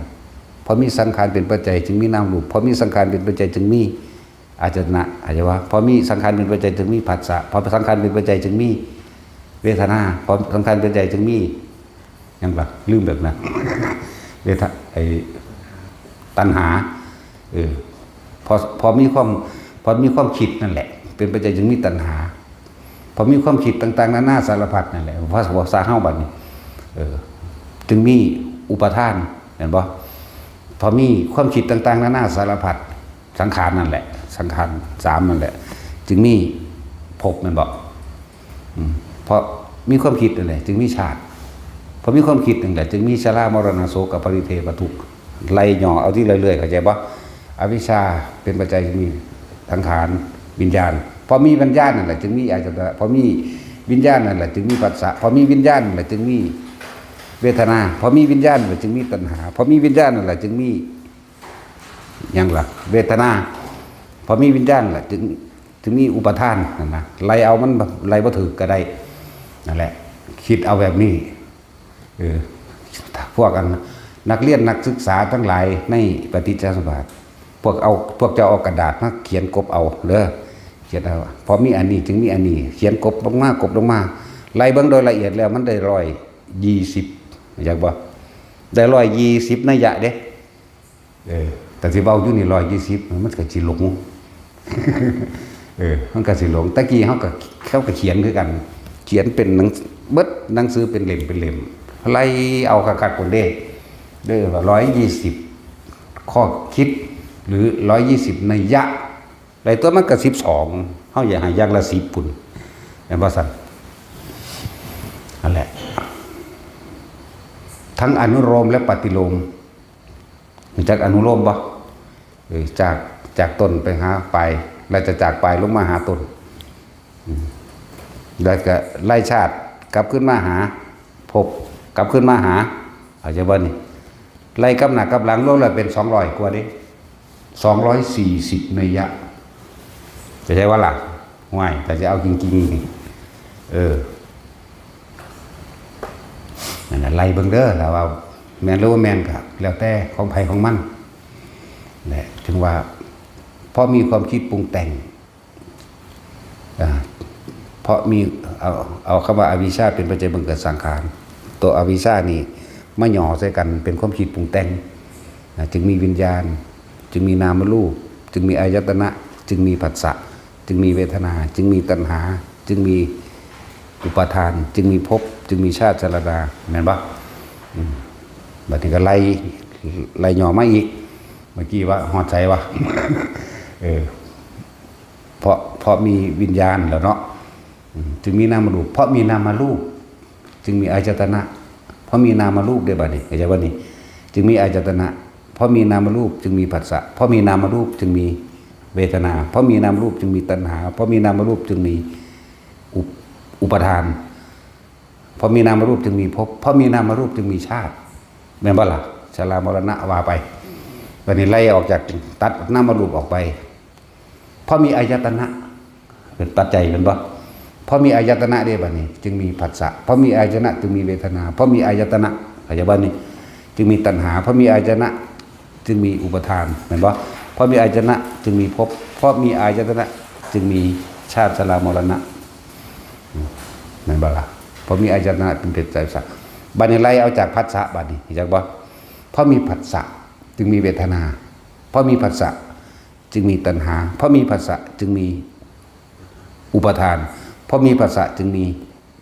เพราะมีสังขารเป็นปัจจัยจึงมีนามรูป เพราะมีสังขารเป็นปัจจัยจึงมี อาจจะนะ อาจจะว่า พอมีสังขารเป็นปัจจัยจึงมีผัสสะ พอสังขารเป็นปัจจัยจึงมีเวทนา พอสังขารเป็นปัจจัยจึงมี หยังล่ะ ลืมแบบนั้น เวท ไอ้ตัณหา เออ พอ พอมีความ พอมีความคิดนั่นแหละ เป็นปัจจัยจึงมีตัณหา พอมีความคิดต่างๆนานาสารพัดนั่นแหละ ภาษา ภาษาเฮาบัดนี้ เออ จึงมีอุปาทาน เห็นบ่ พอมีความคิดต่างๆนานาสารพัด สังขารนั่นแหละ สังขารสามนั่นแหละ จึงมีภพ แม่นบ่ อืม เพราะมีความคิดนั่นแหละ จึงมีชาติ พอมีความคิดนั่นแหละ จึงมีชรามรณะโสกปริเทวทุกข์ ไล่ย่อเอาทีละเรื่อย เข้าใจบ่ อวิชชาเป็นปัจจัยจึงมีสังขาร วิญญาณ พอมีวิญญาณนั่นแหละ จึงมีอายตนะ พอมีวิญญาณนั่นแหละ จึงมีผัสสะ พอมีวิญญาณนั่นแหละ จึงมีเวทนา พอมีวิญญาณนั่นแหละ จึงมีตัณหา พอมีวิญญาณนั่นแหละ จึงมี หยังล่ะ เวทนา พอมีวิญญาณล่ะ จึง จึงมีอุปาทานนั่นนะ ไล่เอามัน ไล่บ่ถืกก็ได้ นั่นแหละ คิดเอาแบบนี้ เออ พวกอัน นักเรียนนักศึกษาทั้งหลายในปฏิจจสมุปบาท พวกเอา พวกเจ้าเอากระดาษมาเขียนกบเอาเด้อ เขียนเอา พอมีอันนี้จึงมีอันนี้ เขียนกบลงมากบลงมา ไล่เบิ่งโดยละเอียดแล้วมันได้ร้อยยี่สิบ อยากบ่ ได้ร้อยยี่สิบนัยยะเด้ เออ แต่สิเว้าอยู่นี่ร้อยยี่สิบ มันก็สิหลง เออ มันก็สิหลง ตะกี้เฮาก็ เขาก็เขียนคือกัน เขียนเป็นหนัง เบิดหนังสือเป็นเล่มเป็นเล่ม ไล่เอาคักๆ คนเด้ เด้อ ว่าร้อยยี่สิบ ข้อคิด หรือร้อยยี่สิบนัยยะ ไล่ตัวมันก็สิบสอง เฮาอยากให้อย่างละสิบพุ้น แม่นบ่ซั่น นั่นแหละ ทั้งอนุโลมและปฏิโลม รู้จักอนุโลมบ่ เออ จาก จากต้นไปหาปลาย แล้วจะจากปลายลงมาหาต้น อืม แล้วก็ไล่ชาติกลับขึ้นมาหาภพ กลับขึ้นมาหา เข้าใจบ่นี่ ไล่กลับหน้ากลับหลังรวมแล้วเป็นสองร้อยกว่าเด้ สองร้อยสี่สิบนัยยะ เข้าใจบ่ล่ะ ห่วย แต่จะเอาจริงๆนี่ เออ นั่นน่ะ ไล่เบิ่งเด้อ ถ้าว่าแม่นหรือบ่แม่นก็แล้วแต่ของไผของมันแหละ ถึงว่า พอมีความคิดปรุงแต่ง อ่า เพราะมี เอา เอาคำว่าอวิชชาเป็นปัจจัยบังเกิดสังขาร ตัวอวิชชานี่มาหย่อใส่กันเป็นความคิดปรุงแต่ง อ่า จึงมีวิญญาณ จึงมีนามรูป จึงมีอายตนะ จึงมีผัสสะ จึงมีเวทนา จึงมีตัณหา จึงมีอุปาทาน จึงมีภพ จึงมีชาติชรา แม่นบ่ อืม บัดนี้ก็ไล่ ไล่หย่อมาอีก เมื่อกี้ว่าฮอดไสวะ เออ เพราะ เพราะมีวิญญาณแล้วเนาะ อืม จึงมีนามรูป เพราะมีนามรูป จึงมีอายตนะ เพราะมีนามรูปเด้บัดนี้ เข้าใจบ่นี่ จึงมีอายตนะ เพราะมีนามรูปจึงมีผัสสะ เพราะมีนามรูปจึงมีเวทนา เพราะมีนามรูปจึงมีตัณหา เพราะมีนามรูปจึงมีอุป- อุปาทาน เพราะมีนามรูปจึงมีภพ เพราะมีนามรูปจึงมีชาติ แม่นบ่ล่ะ ชรามรณะว่าไป บัดนี้ไล่ออกจาก ตัดนามรูปออกไป เพราะมีอายตนะเป็นปัจจัย แม่นบ่ เพราะมีอายตนะเด้บัดนี้ จึงมีผัสสะ เพราะมีอายตนะจึงมีเวทนา เพราะมีอายตนะ เข้าใจบ่นี่ จึงมีตัณหา เพราะมีอายตนะจึงมีอุปาทาน แม่นบ่ เพราะมีอายตนะจึงมีภพ เพราะมีอายตนะจึงมีชาติชรามรณะ อืม แม่นบ่ล่ะ เพราะมีอายตนะเป็นปัจจัยสัก บัดนี้ไล่เอาจากผัสสะบัดนี้ รู้จักบ่ เพราะมีผัสสะจึงมีเวทนา เพราะมีผัสสะจึงมีตัณหา เพราะมีผัสสะจึงมีอุปาทาน เพราะมีผัสสะจึงมี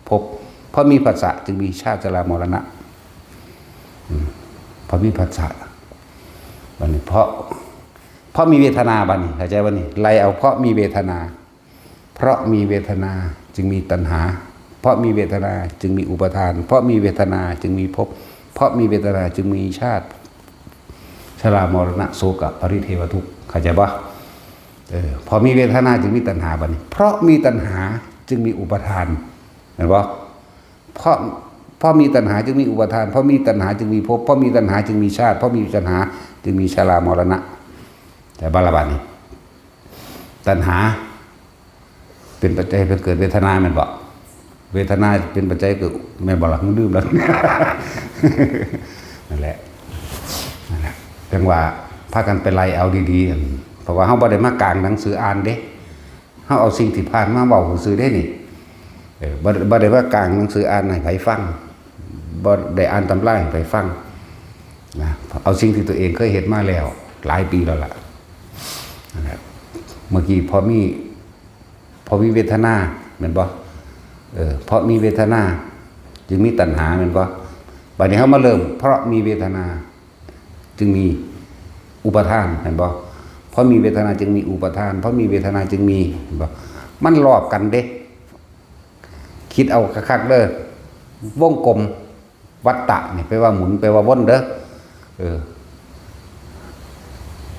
ภพ เพราะมีผัสสะจึงมีชาติชรามรณะ อืม เพราะมีผัสสะ บัดนี้เพราะ เพราะมีเวทนาบัดนี้ เข้าใจบ่นี่ ไล่เอาเพราะมีเวทนา เพราะมีเวทนาจึงมีตัณหา เพราะมีเวทนาจึงมีอุปาทาน เพราะมีเวทนาจึงมีภพ เพราะมีเวทนาจึงมีชาติ ชรามรณะโสกะปริเทวทุกข์ เข้าใจบ่ เออ พอมีเวทนาจึงมีตัณหาบัดนี้ เพราะมีตัณหาจึงมีอุปาทาน เห็นบ่ เพราะ เพราะมีตัณหาจึงมีอุปาทาน เพราะมีตัณหาจึงมีภพ เพราะมีตัณหาจึงมีชาติ เพราะมีตัณหาจึงมีชรามรณะ แต่บาลบัดนี้ ตัณหา เป็นปัจจัยให้เกิดเวทนาแม่นบ่ เวทนาเป็นปัจจัยเกิด แม่นบ่ล่ะ ลืมแล้ว นั่นแหละ นั่นแหละ จังว่าพากันไปไล่เอาดีๆ อัน เพราะว่าเฮาบ่ได้มากางหนังสืออ่านเด้ เฮาเอาสิ่งที่ผ่านมาเว้าซื่อๆเด้นี่ เออ บ่ บ่ได้มากางหนังสืออ่านให้ไผฟัง บ่ได้อ่านตำราให้ไผฟังนะ เอาสิ่งที่ตัวเองเคยเฮ็ดมาแล้ว หลายปีแล้วล่ะ นะครับ เมื่อกี้พอมี พอมีเวทนา แม่นบ่ เออ เพราะมีเวทนา จึงมีตัณหา แม่นบ่ บัดนี้เฮามาเริ่ม เพราะมีเวทนา จึงมีอุปาทาน แม่นบ่ เพราะมีเวทนาจึงมีอุปาทาน เพราะมีเวทนาจึงมี แม่นบ่ มันลอกกันเด้ คิดเอาคักๆเด้อ วงกลม วัฏฏะนี่แปลว่าหมุน แปลว่าวนเด้อ เออ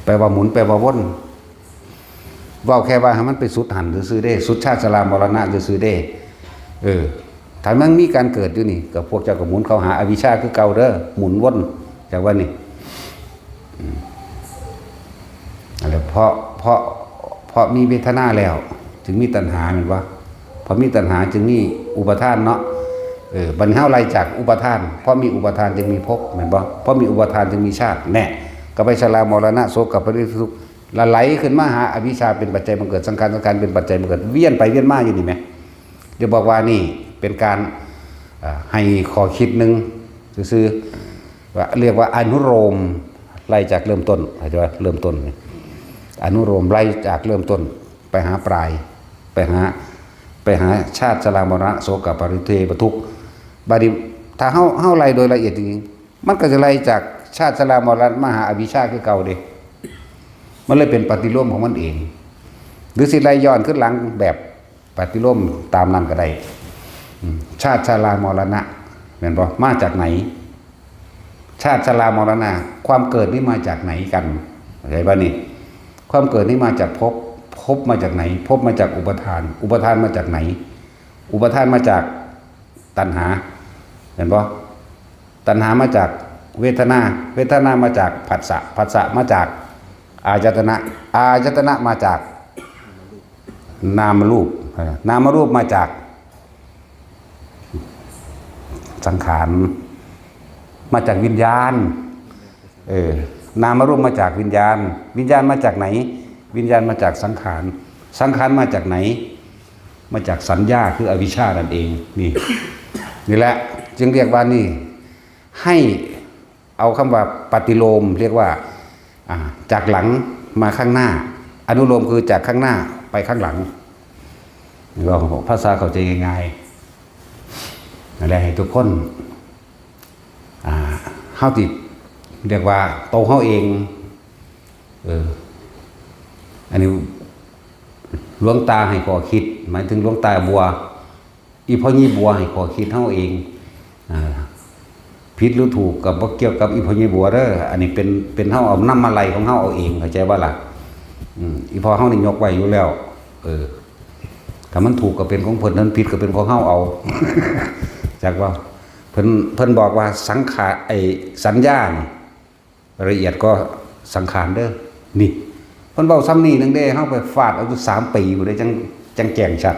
แปลว่าหมุน แปลว่าวน เว้าแค่ว่าให้มันไปสุดหั่นซื่อๆเด้ สุดชาติชรามรณะซื่อๆเด้ เออ ถ้ามันมีการเกิดอยู่นี่ ก็พวกเจ้าก็หมุนเข้าหาอวิชชาคือเก่าเด้อ หมุนวน จากว่านี่ อืม นั่นแหละ เพราะ เพราะ เพราะมีเวทนาแล้ว จึงมีตัณหา แม่นบ่ เพราะมีตัณหาจึงมีอุปาทานเนาะ เออ บัดนี้เฮาไล่จากอุปาทาน เพราะมีอุปาทานจึงมีภพ แม่นบ่ เพราะมีอุปาทานจึงมีชาติ แน่ ก็ไปชรามรณะโสกปริเทวทุกข์ ละไหลขึ้นมาหาอวิชชาเป็นปัจจัยบังเกิด สังขาร สังขารเป็นปัจจัยบังเกิด เวียนไปเวียนมาอยู่นี่แหม เดี๋ยวบอกว่านี่เป็นการ อ่า ให้ข้อคิดหนึ่งซื่อๆ ว่าเรียกว่าอนุโลม ไล่จากเริ่มต้น เข้าใจว่าเริ่มต้นนี่ อนุโลมไล่จากเริ่มต้น ไปหาปลาย ไปหา ไปหาชาติชรามรณะโสกปริเทวทุกข์ บัดนี้ถ้าเฮา เฮาไล่โดยละเอียดจริงๆ มันก็จะไล่จากชาติชรามรณะมาหาอวิชชาคือเก่าเด้ มันเลยเป็นปฏิโลมของมันเอง หรือสิไล่ย้อนขึ้นหลังแบบปฏิโลมตามนั้นก็ได้ อืม ชาติชรามรณะ แม่นบ่ มาจากไหน ชาติชรามรณะ ความเกิดนี่มาจากไหนกัน เข้าใจป่ะนี่ ความเกิดนี่มาจากภพ ภพมาจากไหน ภพมาจากอุปาทาน อุปาทานมาจากไหน อุปาทานมาจากตัณหา แม่นบ่ ตัณหามาจากเวทนา เวทนามาจากผัสสะ ผัสสะมาจากอายตนะ อายตนะมาจากนามรูป นามรูปมาจากสังขาร มาจากวิญญาณ เออ นามรูปมาจากวิญญาณ วิญญาณมาจากไหน วิญญาณมาจากสังขาร สังขารมาจากไหน มาจากสัญญาคืออวิชชานั่นเอง นี่ นี่แหละ จึงเรียกว่านี่ ให้เอาคำว่าปฏิโลม เรียกว่า อ่า จากหลังมาข้างหน้า อนุโลมคือจากข้างหน้าไปข้างหลัง ก็ภาษาเข้าใจง่ายๆ นั่นแหละ ให้ทุกคน อ่า เฮาติเรียกว่าโตเฮาเอง เออ อันนี้หลวงตาให้ข้อคิด หมายถึงหลวงตาบัว อีพ่อยี่บัวให้ข้อคิดเฮาเอง อ่า ผิดหรือถูกก็บ่เกี่ยวกับอีพ่อยี่บัวเด้อ อันนี้เป็น เป็นเฮาเอานำมาไล่ของเฮาเอาเอง เข้าใจบ่ล่ะ อืม อีพ่อเฮานี่ยกไว้อยู่แล้ว เออ ถ้ามันถูกก็เป็นของเพิ่น ถ้ามันผิดก็เป็นของเฮาเอา จักว่า เพิ่น เพิ่นบอกว่าสังขาร ไอ้สัญญานี่ ละเอียดก็สังขารเด้อ นี่ เพิ่นเว้าซ้ำนี่หนึ่งเด้ เฮาไปฟาดเอาอยู่สามปีพุ้นเด้ จั่ง จั่งแจ้งชัด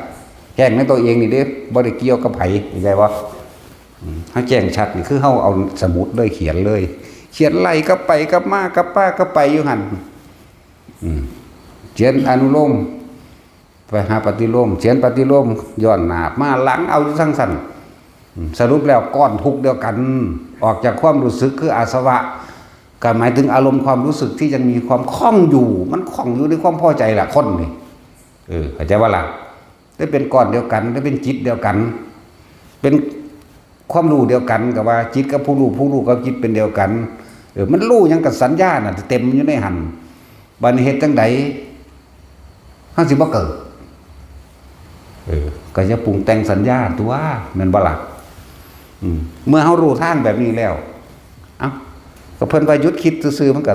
แจ้งในตัวเองนี่เด้ บ่ได้เกี่ยวกับไผ เข้าใจบ่ อืม เฮาแจ้งชัดนี่คือเฮาเอาสมุดเลยเขียนเลย เขียนไล่กลับไปกลับมากลับมา กลับไปอยู่หั่น อืม เขียนอนุโลม ไปหาปฏิโลม เขียนปฏิโลม ย้อนหน้ามาหลังเอาอยู่จั่งซั่น อืม สรุปแล้วก้อนทุกข์เดียวกัน ออกจากความรู้สึกคืออาสวะ ก็หมายถึงอารมณ์ความรู้สึกที่ยังมีความข้องอยู่ มันข้องอยู่ในความพอใจล่ะ คนนี่ เออ เข้าใจบ่ล่ะ ได้เป็นก้อนเดียวกัน ได้เป็นจิตเดียวกัน เป็นความรู้เดียวกัน ก็ว่าจิตกับผู้รู้ ผู้รู้กับจิตเป็นเดียวกัน เออ มันรู้หยังกับสัญญาน่ะ เต็มอยู่ในหั่น บัดนี้เฮ็ดจั่งใด เฮาสิบ่เกิด เออ ก็อย่าปรุงแต่งสัญญาตัว แม่นบ่ล่ะ อืม เมื่อเฮารู้ทางแบบนี้แล้ว เอ้า ก็เพิ่นว่าหยุดคิดซื่อๆ มันก็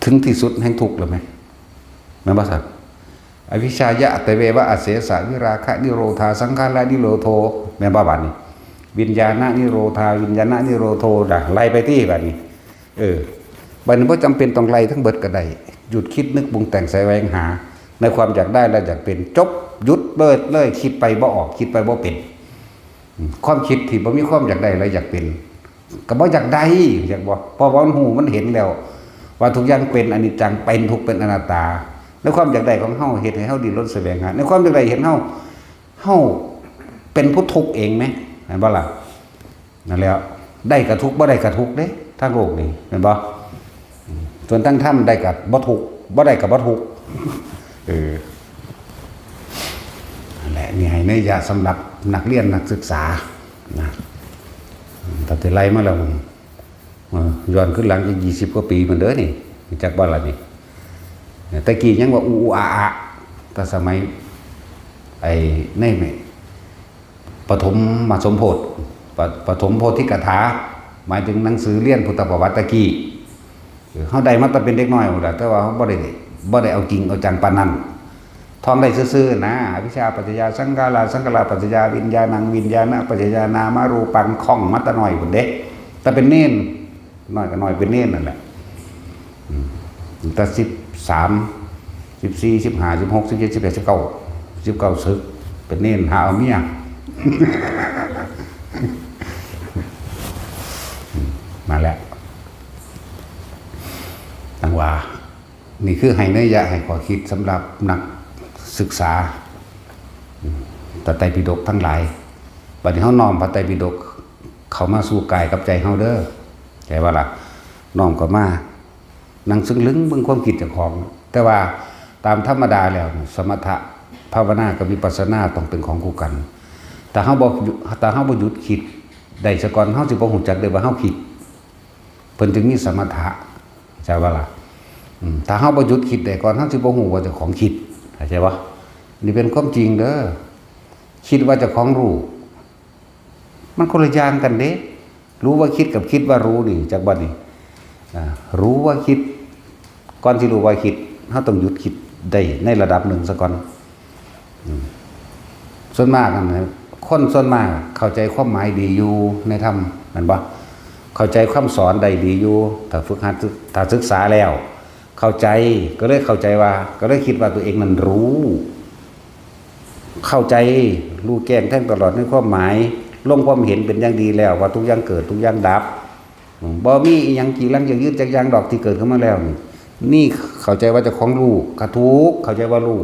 ถึงที่สุดแห่งทุกข์แล้วแม่น แม่นบ่ซั่น อวิชชายะอัตเววะอเสสะ วิราคะนิโรธา สังขารนิโรโธ แม่นบ่บัดนี้ วิญญาณนิโรธา วิญญาณนิโรโธ นะ ไล่ไปติบัดนี้ เออ บัดนี้บ่จำเป็นต้องไล่ทั้งเบิดก็ได้ หยุดคิดนึกปรุงแต่งแสวงหา ในความอยากได้และอยากเป็น จบ หยุดเบิดเลย คิดไปบ่ออก คิดไปบ่เป็น อืม ความคิดที่บ่มีความอยากได้และอยากเป็น ก็บ่อยากได้ อยากบ่ เพราะว่ามันฮู้มันเห็นแล้ว ว่าทุกอย่างเป็นอนิจจัง เป็นทุกข์ เป็นอนัตตา ในความอยากได้ของเฮาเฮ็ดให้เฮาดิ้นรนแสวงหา ในความอยากได้เห็นเฮา เฮาเป็นผู้ทุกข์เองไหม เห็นบ่ล่ะ นั่นแหล้ว ได้กะทุกข์ บ่ได้กะทุกข์เด้ ทางโลกนี่ เห็นบ่ ส่วนทางธรรมได้กะบ่ทุกข์ บ่ได้กะบ่ทุกข์ เออ นั่นแหละ นี่ให้นัยยะสำหรับนักเรียนนักศึกษา นะ ตั้งแต่ไล่มาแล้ว เออ ย้อนขึ้นหลังจักยี่สิบกว่าปีมันเด้อนี่ จักบ่ล่ะนี่ แต่กี้ยังว่า อู อู อา อา แต่สมัย ไอ้ ใน ปฐมมสมโพธิ ป- ปฐมโพธิกถา หมายถึงหนังสือเรียนพุทธประวัติตะกี้ เออ เฮาได้มาแต่เป็นเด็กน้อยพุ้นล่ะ แต่ว่าเฮาบ่ได้ บ่ได้เอาจริงเอาจังปานนั้น ท่องได้ซื่อๆ นะ อวิชชาปัจจยาสังขารา สังขารปัจจยาวิญญาณัง วิญญาณปัจจยานามรูปัง คล่องมาแต่น้อยพุ้นเด้ แต่เป็นเณร น้อยก็น้อยเป็นเณรนั่นแหละ อืม ตั้งแต่สิบสาม สิบสี่ สิบห้า สิบหก สิบเจ็ด สิบแปด สิบเก้า สิบเก้า สึก เป็นเณรหาเอาเมีย อืม มาแล้ว ตังว่า นี่คือให้นัยยะให้ข้อคิดสำหรับนักศึกษา อืม พระไตรปิฎกทั้งหลาย บัดนี้เฮาน้อมพระไตรปิฎกเข้ามาสู่กายกับใจเฮาเด้อ ใช่บ่ล่ะ น้อมเข้ามา นั่งซึ่งลึงเบิ่งความคิดเจ้าของ แต่ว่าตามธรรมดาแล้วนี่ สมถะภาวนากับวิปัสสนาต้องเป็นของคู่กัน ถ้าเฮาบ่ ถ้าเฮาบ่หยุดคิดได้ซะก่อน เฮาสิบ่ฮู้จักเด้ว่าเฮาคิด เพิ่นจึงมีสมถะ ใช่บ่ล่ะ อืม ถ้าเฮาบ่หยุดคิดได้ก่อน เฮาสิบ่ฮู้ว่าเจ้าของคิด เข้าใจบ่ นี่เป็นความจริงเด้อ คิดว่าเจ้าของรู้ มันคนละอย่างกันเด้ รู้ว่าคิดกับคิดว่ารู้นี่ จักบัดนี้ อ่า รู้ว่าคิด ก่อนสิรู้ว่าคิด เฮาต้องหยุดคิดได้ในระดับหนึ่งซะก่อน อืม ส่วนมากนั่นนะ คนส่วนมากเข้าใจความหมายดีอยู่ในธรรม แม่นบ่ เข้าใจคำสอนได้ดีอยู่ ถ้าฝึกหัด ถ้าศึกษาแล้ว เข้าใจ ก็เลยเข้าใจว่า ก็เลยคิดว่าตัวเองนั้นรู้ เข้าใจ รู้แจ้งแทงตลอดในความหมาย ลงความเห็นเป็นอย่างดีแล้ว ว่าทุกอย่างเกิด ทุกอย่างดับ อืม บ่มีอิหยังจีรังยั่งยืนจักอย่างดอกที่เกิดขึ้นมาแล้วนี่ นี่เข้าใจว่าเจ้าของรู้ ก็ถูก เข้าใจว่ารู้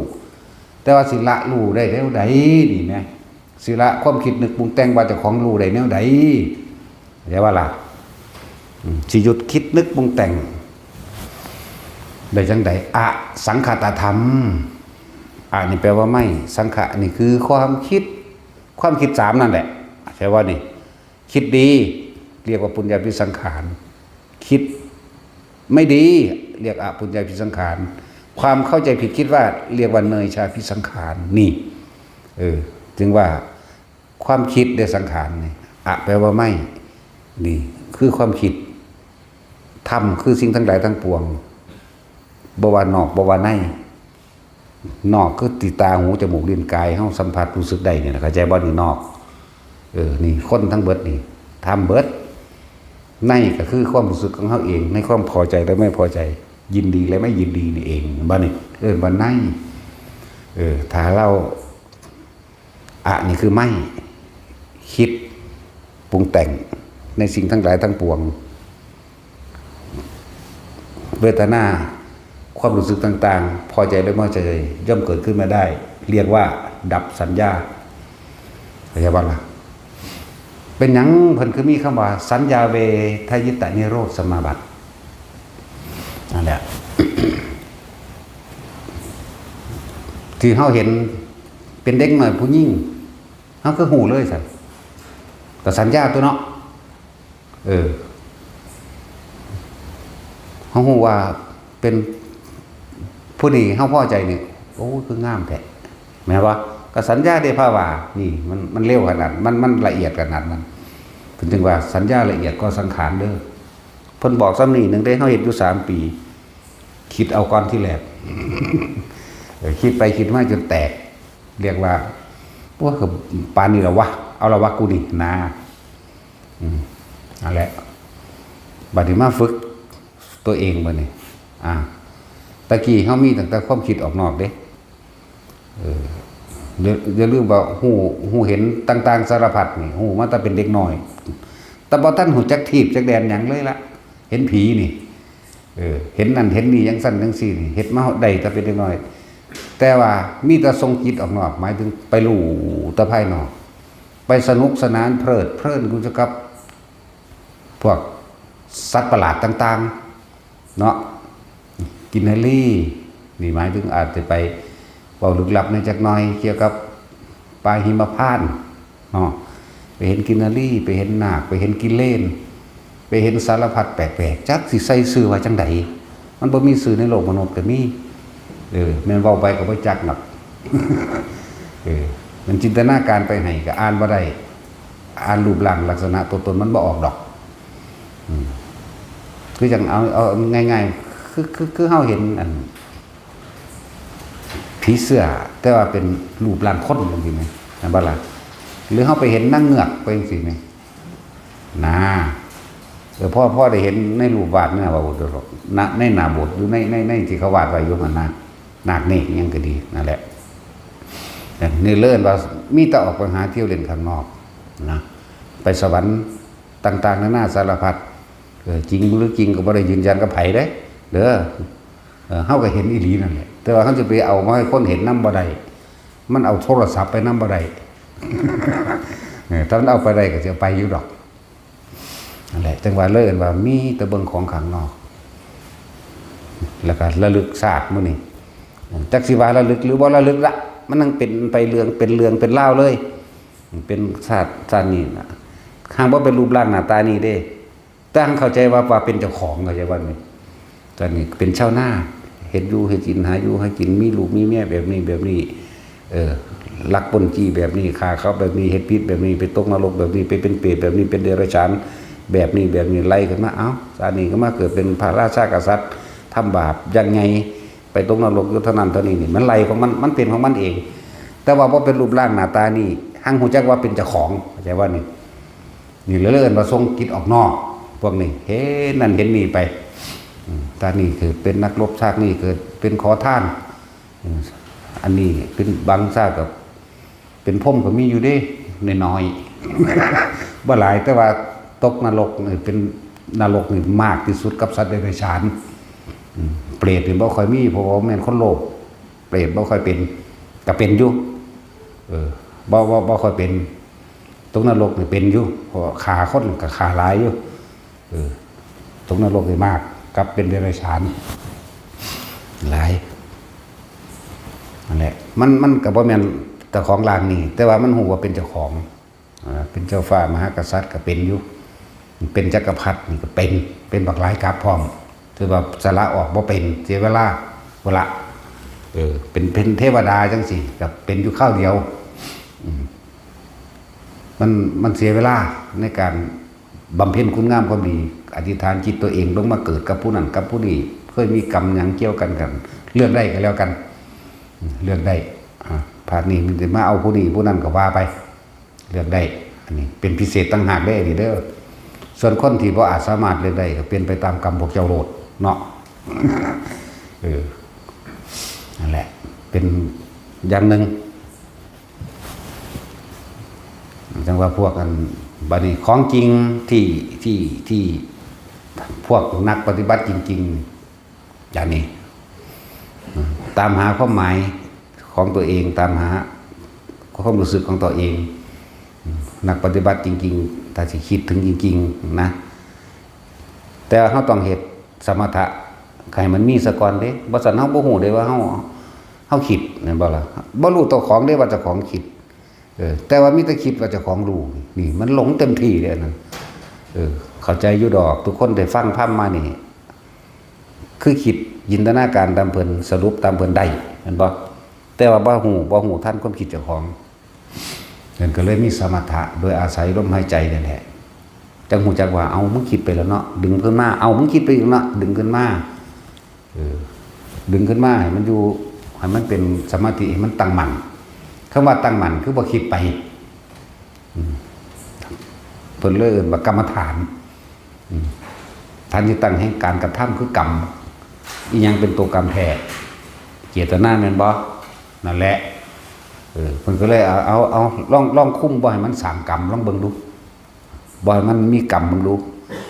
แต่ว่าสิละรู้ได้แนวใดนี่นะ สิละความคิดนึกปรุงแต่งว่าเจ้าของรู้ได้แนวใด เข้าใจบ่ล่ะ อืม สิหยุดคิดนึกปรุงแต่ง ได้จังใด อสังขตธรรม อะนี่แปลว่าไม่ สังขะนี่คือความคิด ความคิดสามนั่นแหละ ใช่ว่านี่ คิดดี เรียกว่าปุญญาภิสังขาร คิดไม่ดี เรียกอปุญญาภิสังขาร ความเข้าใจผิดคิดว่า เรียกว่าเนยชาภิสังขาร นี่ เออ จึงว่า ความคิดและสังขารนี่ อะแปลว่าไม่ นี่ คือความคิด ธรรมคือสิ่งทั้งหลายทั้งปวง บ่ว่านอก บ่ว่าใน นอกคือที่ตา หู จมูก ลิ้น กาย เฮาสัมผัสรู้สึกได้นี่แหละ เข้าใจบ่ นี่นอก เออ นี่คนทั้งเบิดนี่ ธรรมเบิด ในก็คือความรู้สึกของเฮาเอง ในความพอใจและไม่พอใจ ยินดีและไม่ยินดีนี่เอง บ่ นี่เอิ้นว่าใน เออ ถ้าเรา อะนี่คือไม่ คิด ปรุงแต่ง ในสิ่งทั้งหลายทั้งปวง เวทนา ความรู้สึกต่างๆ พอใจและไม่พอใจ ย่อมเกิดขึ้นมาได้ เรียกว่าดับสัญญา เข้าใจบ่ล่ะ เป็นหยังเพิ่นคือมีคำว่า สัญญาเวทยิตนิโรธสมาบัติ นั่นแหละ ที่เฮาเห็นเป็นเด็กน้อยผู้หญิง เฮาคือฮู้เลยซั่น ก็สัญญาตัวเนาะ เออ เฮาฮู้ว่าเป็นผู้นี้ เฮาพอใจนี่ โอ้ คืองามแท้ แม่นบ่ ก็สัญญาเด้ ภาวา นี่ มัน มันเร็วขนาด มัน มันละเอียดขนาดนั้น เพิ่นจึงว่าสัญญาละเอียดกว่าสังขารเด้อ เพิ่นบอกส่ำนี้หนึ่งเด้ เฮาเฮ็ดอยู่สามปี คิดเอาก่อนทีแรก เออ คิดไปคิดมาจนแตก เรียกว่า โอ้ ก็ปานนี้แล้ววะ เอาละวะกูนี่นะ อืม นั่นแหละ บัดนี้มาฝึกตัวเองบัดนี้ อ่า ตะกี้เฮามีตั้งแต่ความคิดออกนอกเด้ เออ อย่า อย่าลืมว่าฮู้ ฮู้เห็นต่างๆ สารพัดนี่ ฮู้มาแต่เป็นเด็กน้อย แต่บ่ทันฮู้จักถีบจักแดนหยังเลยละ เห็นผีนี่ เออ เห็นนั่นเห็นนี่จั่งซั้นจั่งซี้นี่ เฮ็ดมาได้แต่เป็นเด็กน้อย แต่ว่ามีแต่ส่งจิตออกนอก หมายถึงไปรู้แต่ภายนอก ไปสนุกสนานเพลิดเพลินอยู่กับพวกสัตว์ประหลาดต่างๆ เนาะ กินนารี นี่หมายถึงอาจจะไปเว้าลึกลับในจักหน่อยเกี่ยวกับป่าหิมพานต์เนาะ ไปเห็นกินนารี ไปเห็นนาค ไปเห็นกิเลน ไปเห็นสารพัดแปลกๆ จักสิใส่ชื่อว่าจั่งใด มันบ่มีชื่อในโลกมนุษย์ก็มี เออ แม่นเว้าไปก็บ่จักดอก เออ มันจินตนาการไปให้ก็อ่านบ่ได้ อ่านรูปร่างลักษณะตัวตนมันบ่ออกดอก อืม คือจั่งเอา เอาง่ายๆ คือ คือ คือเฮาเห็นอัน ผีเสื้อ แต่ว่าเป็นรูปร่างคนจั่งซี้แหม แม่นบ่ล่ะ หรือเฮาไปเห็นนางเงือกไปจั่งซี้แหม นะ เออ พอ พอได้เห็นในรูปวาดเนี่ยว่า โอ้ เดี๋ยวหรอก นะ ในหน้าโบสถ์ อยู่ใน ใน ในที่เขาวาดไว้อยู่หั่นนะ นาคเนกอิหยังก็ดี นั่นแหละ นี่เอิ้นว่ามีแต่ออกไปหาเที่ยวเล่นข้างนอกนะ ไปสวรรค์ต่างๆ นานาสารพัด เออ จริงหรือจริงก็บ่ได้ยืนยันกับไผเด้ เด้อ เออ เฮาก็เห็นอีหลีนั่นแหละ แต่ว่าเฮาจะไปเอามาให้คนเห็นนำบ่ได้ มันเอาโทรศัพท์ไปนำบ่ได้ เออ ถ้ามันเอาไปได้ก็สิเอาไปอยู่ดอก นั่นแหละ จั่งว่าเลยเอิ้นว่ามีแต่เบิ่งของข้างนอก แล้วก็ระลึกชาติมื้อนี้ จักสิว่าระลึกหรือบ่ระลึกละ มันยังเป็นไปเรื่องเป็นเรื่องเป็นราวเลย เป็นชาติ ชาตินี้นะ หากบ่เป็นรูปร่างหน้าตานี้เด้ แต่หั้นเข้าใจว่า ว่าเป็นเจ้าของ เข้าใจว่านี่ ตอนนี้เป็นชาวนา เฮ็ดอยู่เฮ็ดกิน หาอยู่หากิน มีลูกมีเมียแบบนี้แบบนี้ เออ ลักปล้นจี้แบบนี้ ฆ่าเขาแบบนี้ เฮ็ดผิดแบบนี้ ไปตกนรกแบบนี้ ไปเป็นเปรตแบบนี้ เป็นเดรัจฉานแบบนี้แบบนี้ ไล่ขึ้นมา เอ้า ชาตินี้ก็มาเกิดเป็นพระราชากษัตริย์ ทำบาปอย่างไง ไปตกนรกอยู่เท่านั้นเท่านี้นี่ มันไล่ของมัน มันเป็นของมันเอง แต่ว่าบ่เป็นรูปร่างหน้าตานี่ หั้นฮู้จักว่าเป็นเจ้าของ เข้าใจว่านี่ นี่เลยเอิ้นว่าส่งจิตออกนอก พวกนี้ เห็นนั่นเห็นนี่ไป อืม ชาตินี้เกิดเป็นนักรบ ชาตินี้เกิดเป็นขอทาน อืม อันนี้เป็นบางชาติก็เป็นพรหมก็มีอยู่เด้ น้อยๆ บ่หลาย แต่ว่าตกนรกนี่เป็น นรกนี่มากที่สุดกับสัตว์เดรัจฉาน อืม เปรตนี่บ่ค่อยมี เพราะว่าแม่นคนโลภ เปรตบ่ค่อยเป็น ก็เป็นอยู่ เออ บ่ บ่ บ่ค่อยเป็น ตกนรกนี่เป็นอยู่ เพราะว่าฆ่าคนก็ฆ่าหลายอยู่ เออ ตกนรกนี่มาก กับเป็นเดรัจฉาน หลาย นั่นแหละ มัน มันก็บ่แม่นเจ้าของร่างนี่ แต่ว่ามันฮู้ว่าเป็นเจ้าของ อ่า เป็นเจ้าฟ้ามหากษัตริย์ก็เป็นอยู่ เป็นจักรพรรดินี่ก็เป็น เป็นบักหลายกับพร้อม ถือว่าสละออกบ่เป็น เสียเวลา เวลา เออ เป็น เป็นเทวดาจั่งซี้ ก็เป็นอยู่คราวเดียว อืม มัน มันเสียเวลาในการบำเพ็ญคุณงามความดี อธิษฐานจิตตัวเองลงมาเกิดกับผู้นั้นกับผู้นี้ เคยมีกรรมหยังเกี่ยวกันกัน เลือกได้ก็แล้วกัน อืม เลือกได้ อ่า พาดนี้มันสิมาเอาผู้นี้ผู้นั้นก็ว่าไป เลือกได้ อันนี้เป็นพิเศษต่างหากเด้อ อันนี้เด้อ ส่วนคนที่บ่อาจสามารถเลือกได้ก็เป็นไปตามกรรมพวกเจ้าโลดเนาะ เออ นั่นแหละ เป็นอย่างหนึ่ง จั่งว่าพวกอัน บัดนี้ของจริงที่ ที่ ที่พวกนักปฏิบัติจริงๆ อย่างนี้ อืม ตามหาความหมายของตัวเอง ตามหาความรู้สึกของตัวเอง อืม นักปฏิบัติจริงๆ ถ้าสิคิดถึงจริงๆ นะ แต่ว่าเราต้องเฮ็ดสมถะให้มันมีซะก่อนเด้ บ่ซั้นเราบ่ฮู้เด้ว่าเรา เราคิด แม่นบ่ล่ะ บ่รู้เจ้าของเด้ว่าเจ้าของคิด เออ แต่ว่ามีแต่คิดว่าเจ้าของรู้ นี่มันหลงเต็มที่เลยอันนั้น เออ เข้าใจอยู่ดอก ทุกคนได้ฟังธรรมมานี่ คือคิดจินตนาการตามเพิ่น สรุปตามเพิ่นได้ แม่นบ่ แต่ว่าบ่ฮู้ บ่ฮู้ทันความคิดเจ้าของ นั่นก็เลยมีสมถะโดยอาศัยลมหายใจนั่นแหละ จั่งฮู้จักว่า เอ้า มึงคิดไปแล้วเนาะ ดึงขึ้นมา เอ้า มึงคิดไปอีกเนาะ ดึงขึ้นมา เออ ดึงขึ้นมาให้มันอยู่ ให้มันเป็นสมาธิ ให้มันตั้งมั่น คำว่าตั้งมั่นคือบ่คิดไป อืม เพิ่นเลยเอิ้นว่ากรรมฐาน อืม ฐานที่ตั้งแห่งการกระทำคือกรรม อีหยังเป็นตัวกรรมแท้ เจตนาแม่นบ่ นั่นแหละ เออ เพิ่นก็เลยเอา เอา เอา ลอง ลองคุมบ่ให้มันสร้างกรรม ลองเบิ่งดู บ่ให้มันมีกรรม เบิ่งดู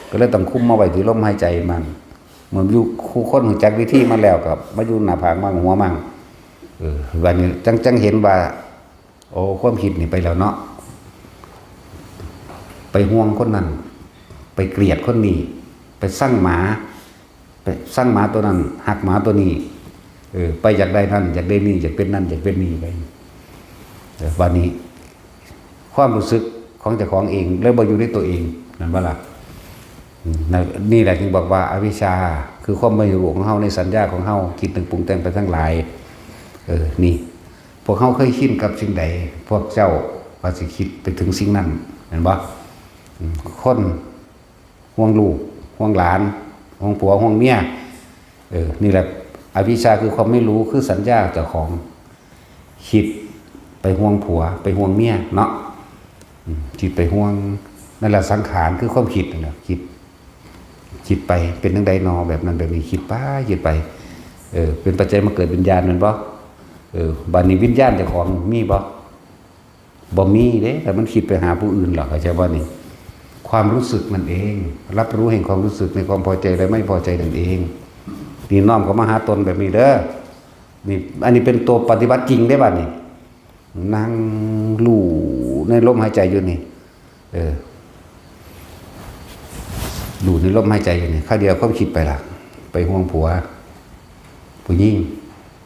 ก็เลยต้องคุมมาไว้ที่ลมหายใจมัน เมื่ออยู่คู่คนรู้จักวิธีมาแล้วก็มาอยู่หน้าผากมั่งหัวมั่ง เออ วันนี้จังจังเห็นว่า โอ้ ความคิดนี่ไปแล้วเนาะ ไปห่วงคนนั้น ไปเกลียดคนนี้ ไปซังหมา ไปซังหมาตัวนั้น ฮักหมาตัวนี้ เออ ไปอยากได้นั่น อยากได้นี่ อยากเป็นนั่น อยากเป็นนี่ไป เออ วันนี้ ความรู้สึกของเจ้าของเองเลยบ่อยู่ในตัวเอง นั่นบ่ล่ะ อืม นั่น นี่แหละจึงบอกว่าอวิชชา คือความไม่รู้ของเฮาในสัญญาของเฮา คิดนึกปรุงแต่งไปทั้งหลาย เออ นี่ พวกเฮาเคยชินกับสิ่งใด พวกเจ้าก็สิคิดไปถึงสิ่งนั้น แม่นบ่ อืม คนห่วงลูก ห่วงหลาน ห่วงผัว ห่วงเมีย เออ นี่แหละ อวิชชาคือความไม่รู้ คือสัญญาเจ้าของ คิดไปห่วงผัว ไปห่วงเมียเนาะ อืม คิดไปห่วง นั่นแหละสังขาร คือความคิดนั่นแหละ คิด คิดไป เป็นจั่งใดนอ แบบนั้นแบบนี้ คิดไป คิดไป เออ เป็นปัจจัยมาเกิดวิญญาณแม่นบ่ เออ บัดนี้วิญญาณเจ้าของมีบ่ บ่มีเด้ แต่มันคิดไปหาผู้อื่นหรอก เข้าใจบ่นี่ ความรู้สึกนั่นเอง รับรู้แห่งความรู้สึกในความพอใจและไม่พอใจนั่นเอง นี่น้อมเข้ามาหาตนแบบนี้เด้อ นี่ อันนี้เป็นตัวปฏิบัติจริงเด้บัดนี้ นั่งรู้ในลมหายใจอยู่นี่ เออ รู้ในลมหายใจอยู่นี่ คราวเดียวความคิดไปละ ไปห่วงผัว ผู้หญิง